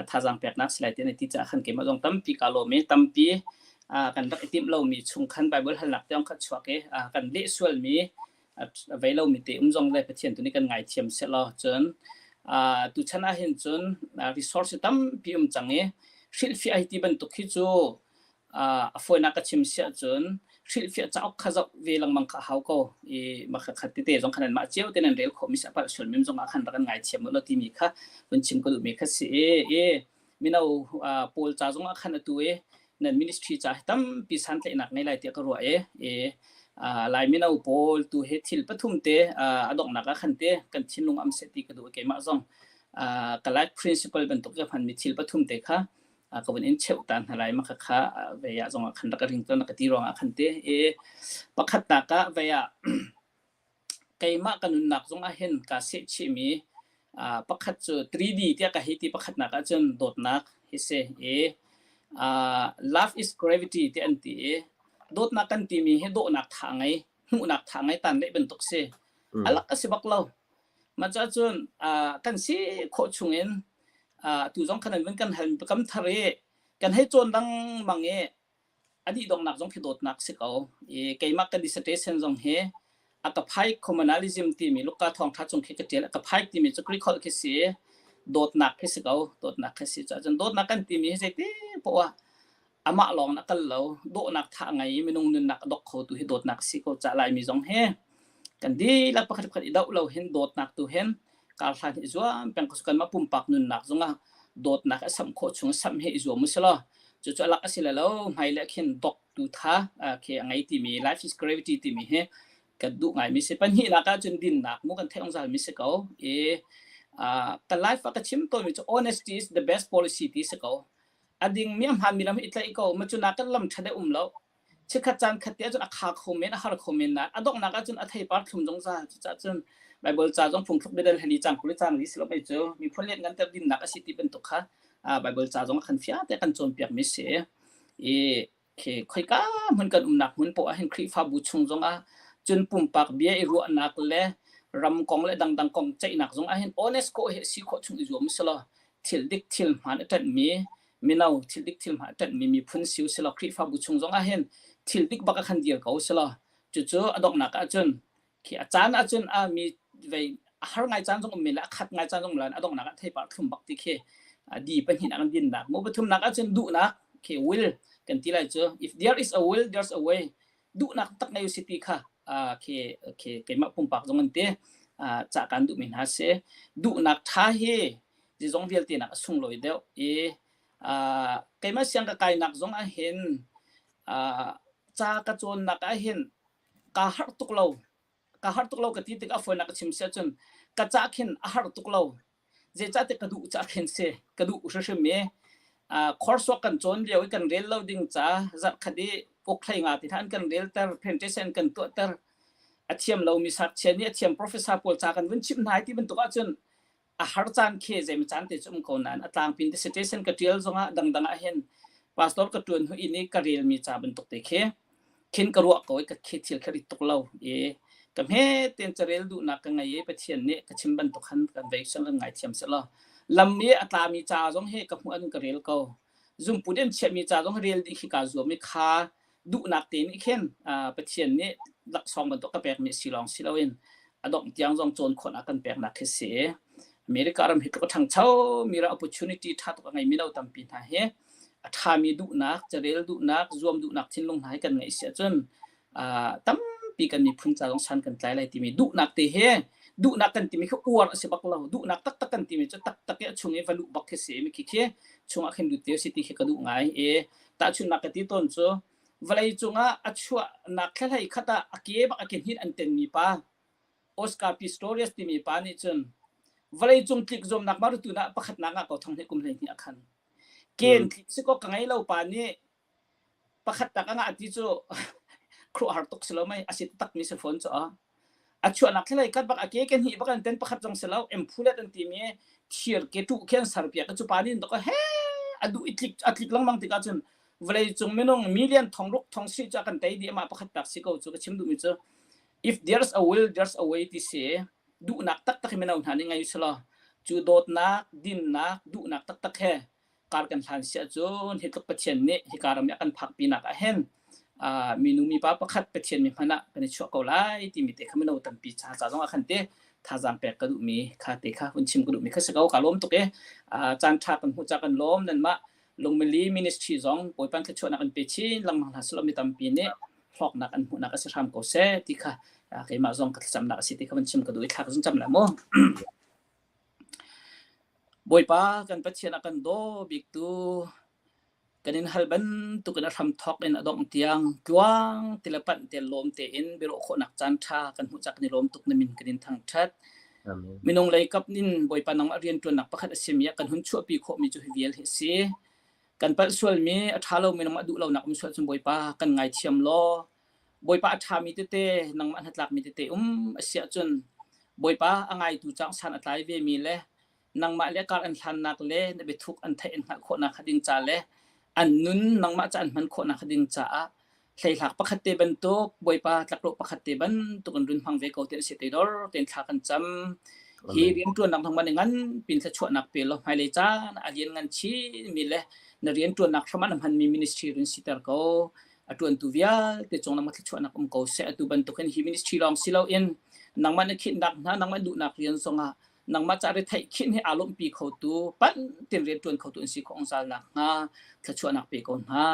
thazaang peknak si lai ti na ti caah khan keimah zong tampi ka lawm i tampi kan rak i timh lomi chung khan Bible halnak te kha chuak i kan leh sualmi a vei lomi te um zong le Pathian tu nih kan ngaithiam sehlaw cun tuchan ah hin cun resource tampi um cang i hrilhfiah hi ti bantuk hi cu a fawinak ka chim siah cun hrilhfiah cauk kha zoh ve lengmang kha hau ko i mah khat tete zong khan mah cio te nan rel khawh mi si a palh sual mim zong ah khan rak kan ngaithiam u law timi kha vun chim ka duhmi kha si i mino pawl ca zong ah khan atu i nan ministry ca hi tampi santlaihnak ngei lai tiah ka ruah i i lai mino pawl tu hi thil pathum te a donghnak ah khan te kan thinlung am seh ti ka duh keimah zong ka life principle bantuk ka hman mi thil pathum te kha ka vun in cheuh ta hna lai ma kha kha ve ah zong ah khan rak ring ton ka ti ruang ah khan te i pakhat nak ah ve ah Keimah ka nunnak zongah hin kaa sehchihmi pakhat cu 3D tiah ka hei ti pakhatnak ahcun dawtnak hi si i love is gravity ti an ti i dawtnak kan timi hi dawhnak tha ngei, hmuhnak tha ngei tan leh bantuk si. A lak a si bak lo. Mah cun kan si khawh chungin tu zong khan an vun kan hal kam thar i kan hei cawn lengmang i A dih donghnak zong khi dawtnak si ko. I keimah ka dissertation zong hi a ka phaik communalism timi Luka thawngtha cung khi ka tial. A ka phaik timi cu Greek holh khi si. Dawtnak khi si ko. Dawtnak khi si. Cun dawtnak kan timi hi zeiti poah amah lawng in a kal lo. Dawhnak tha ngei i minung nunnak a dok khotu hi dawtnak si ko. Ca Laimi zong hi kan dihlak pakhat pakhat i doh lo hin dawtnak tu hin karhlan hi i zuam peng ko. Kanmah pumpak nunnak zongah dawtnak a samh khawh chung samh hi i zuam u si law cucu a lak a si le lo hmai le khin dok tu tha khi a ngei timi life is gravity timi hi kan duh ngai mi si pahnihnak ah cun dinnak mu kan theih zungzal mi si ko i ka life ah ka chim tawn mi cu honesty is the best policy ti si ko a ding mi a hmaan mi lam hi i tlaih ko ma cu na kan lam tha deuh um lo Chikkhat caan khat te ahcun a kha kho men, a har kho men nain a donghnak ahcun a theipar thlum zungzal. Cucaah cun Baibal ca zong phungthluk biadal heli cang kul cang li si lo mei cu miphun lian ngan ter dinnak a si ti bantuk kha Baibal ca zong a kan fiang te kan cawnpiak mi si. I khi khoika hmun kan umnak hmun poah hin Khrihfabu chung zongah cun pumpak bia i ruahnak le ram kong le dangdang kong ceihnak zong ahhin honest ko hi si khawh chung i zuam usih thil dik thil hmaan a ṭanhmi mino thil dik thil hmaan a ṭanhmi miphun si usih law Khrihfabu chung zong ahhin thil dik bak ah khan dir ko usih law cucu a donghnak ahcun khi a caan ahcun a mi vei a har ngai caan zong um men le a khat ngai caan zong um lai a donghnak ah theipar thlum bak ti khi di pahnihnak an dinnak mu pathumnak ahcun duhnak khi will kan ti lai cu if there is a will there's a way duhnak tak ngei usih ti kha khi khi keimah pumpak zong an ti ca kan duhmi hna si duhnak ṭha hi zizong vialte nak a sunglawi deuh i keimah siang ka kainak zong ah hin ca ka cawnnak ah hin kaa harh tuk lo. ka har tuk lo ka ti tik a fawinak ka chim sia cun ka ca khin a har tuk lo. Zeicahtiah ka duh ca khin si. Ka duh hrimhrim i coursework kan cawn lio i kan rel lo ding ca zarhkhat i pukhlei nga ti hna an kan relter, presentation kan tuahter. A thiam lomi ngakchia nih a thiam professor pawl ca kan vun chimh hna i ti bantuk ahcun a har caan khi zeimaw caan te cu um ko nain a tlangpin dissertation ka ṭial zongah dangdang ah hin pastor ka ṭuan hnu in i ka relmi ca bantuk te khi khin ka ruah ko i ka khi thil kha rit tuk lo i ka hme tein carel duhnak ka ngei i Pathian nih ka chim bantuk khan kan vei sang kan ngaithiam selaw lam i a tlami ca zong hi ka hmuh an ka rel ko zungput in chiahmi ca zong rel dih khi kaa zuam i kha duhnak te nih khin Pathian nih laksawng bantuk ka pekmi si lawng si loin a dongh tiang zong cawn khawhnak kan peknak khi si. America ram hi tluk a ṭhangcho mi ram opportunity ṭha tuk a ngeimi lo tampi hna hi a ṭhami duhnak, carel duhnak, zuam duhnak thinlung hna hi kan ngeih si ahcun tampi kan miphun ca zong san kan tlai lai timi duhnak te he duhnak kan timi khi uar a si bak lo duhnak taktak kan timi cu taktak i a chung i va luh bak khi si mi khi khi chungah khin lut te si ti khi ka duh ngai i tahchunhnak ka ti tawn cu vawlei cungah a chuahnak thlahlei khat ah a ke bak a ke hnin an tenmi pa Oscar Pistorius timi pa nih cun vawlei cung tlik zuamnak marutu ah pakhatnak ah ko thong hnih kum 12 a khan ken tlik si ko ka ngei lo pa nih pakhat tak a ngah ti cu khuaruahhar tuk si lo mei a si takmi si fawn cu a a chuahnak thlei kat bak a ke ke hnih bak an ten pakhat zong si lo emphulet an timi thir ke tu khi an ser piak cu pa nin dok he a duh i tlik a tlik lengmang tikah cun vawlei cung minung million thong ruk thong si cu a kan tei dih amah pakhat tak si ko cu ka chim duhmi cu if there's a will there's a way ti si duhnak taktak hi mino hna nih ngei usila cu dawtnak dinnak duhnak taktak he kar kan hlan si ahcun hi tluk Pathian nih hika ram i a kan phakpinak ah hin minu mipa pakhat Pathian mi hmanh ah kan i chuah ko lai timi te kha mino tampi ca ca zong ah khan te thazaang pek ka duhmi kha te kha hun chim ka duhmi kha si ko ka lawm tuk e caan ṭha kan hmuh ca kan lawm nanmah lungmili ministry zong Bawipa thluachuahnak an pe chin lengmang hna selaw mi tampi nih hlawknak an hmuhnak a si hram ko seh ti kha keimah zong ka thlacamnak a si ti kha van chim ka duh i thla ka zung cam la mu. Bawipa kan Pathian a kan daw biktu kan in hal bantukin a hramthawk in a dongh tiang tluang ti le panh te lawm tein biaruah khawhnak caan ṭha kan hmuh cak kan i lawm tuk na min kan in thangṭhat. Minung lei kap in Bawipa nangmah rianṭuannak pakhat a simi ah kan hun chuahpi khawhmi cu hi vial hi a si. Kan palh sualmi a ṭha lomi nangmah duh lonak um sual cun Bawipa kan ngaithiam law Bawipa a ṭhami tete nangmah hnatlakmi tete um a si ahcun Bawipa a ngaitu cang san a tlai vemi le nangmah le kar an hlannak le na biathuk an theih an hngalh khawhnak kha ding ca le an nun nangmah ca an hman khawhnak kha ding caah hleihlak pakhat te bantuk Bawipa tlakrawh pakhat te bantuk in run hmang ve ko te an si te dor tein thla kan cam hi rianṭuannak nangmah nih ngan pin thluachuahnak pe law hmailei caan a lian ngan chin mi le na rianṭuannak hram ah na hmanmi ministry run siter ko a ṭuantu vialte cung nangmah thluachuahnak um ko seh atu bantukin hi ministry lawng si loin nangmah na khinhnak hna nangmah duhnak rian zongah nangmah ca retheih khinh hi aa lawmhpi khotu panh tin rian ṭuan khotu an si khawh zungzal nakhnga thluachuahnak pe ko hna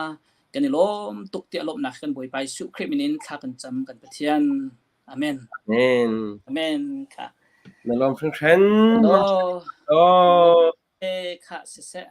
kan i lawm tuk tiah lawmhnak kan Bawipa Jesuh Khrih min in thla kan cam kan Pathian amen amen amen kha na lawm hringhran oh oh kha siseh.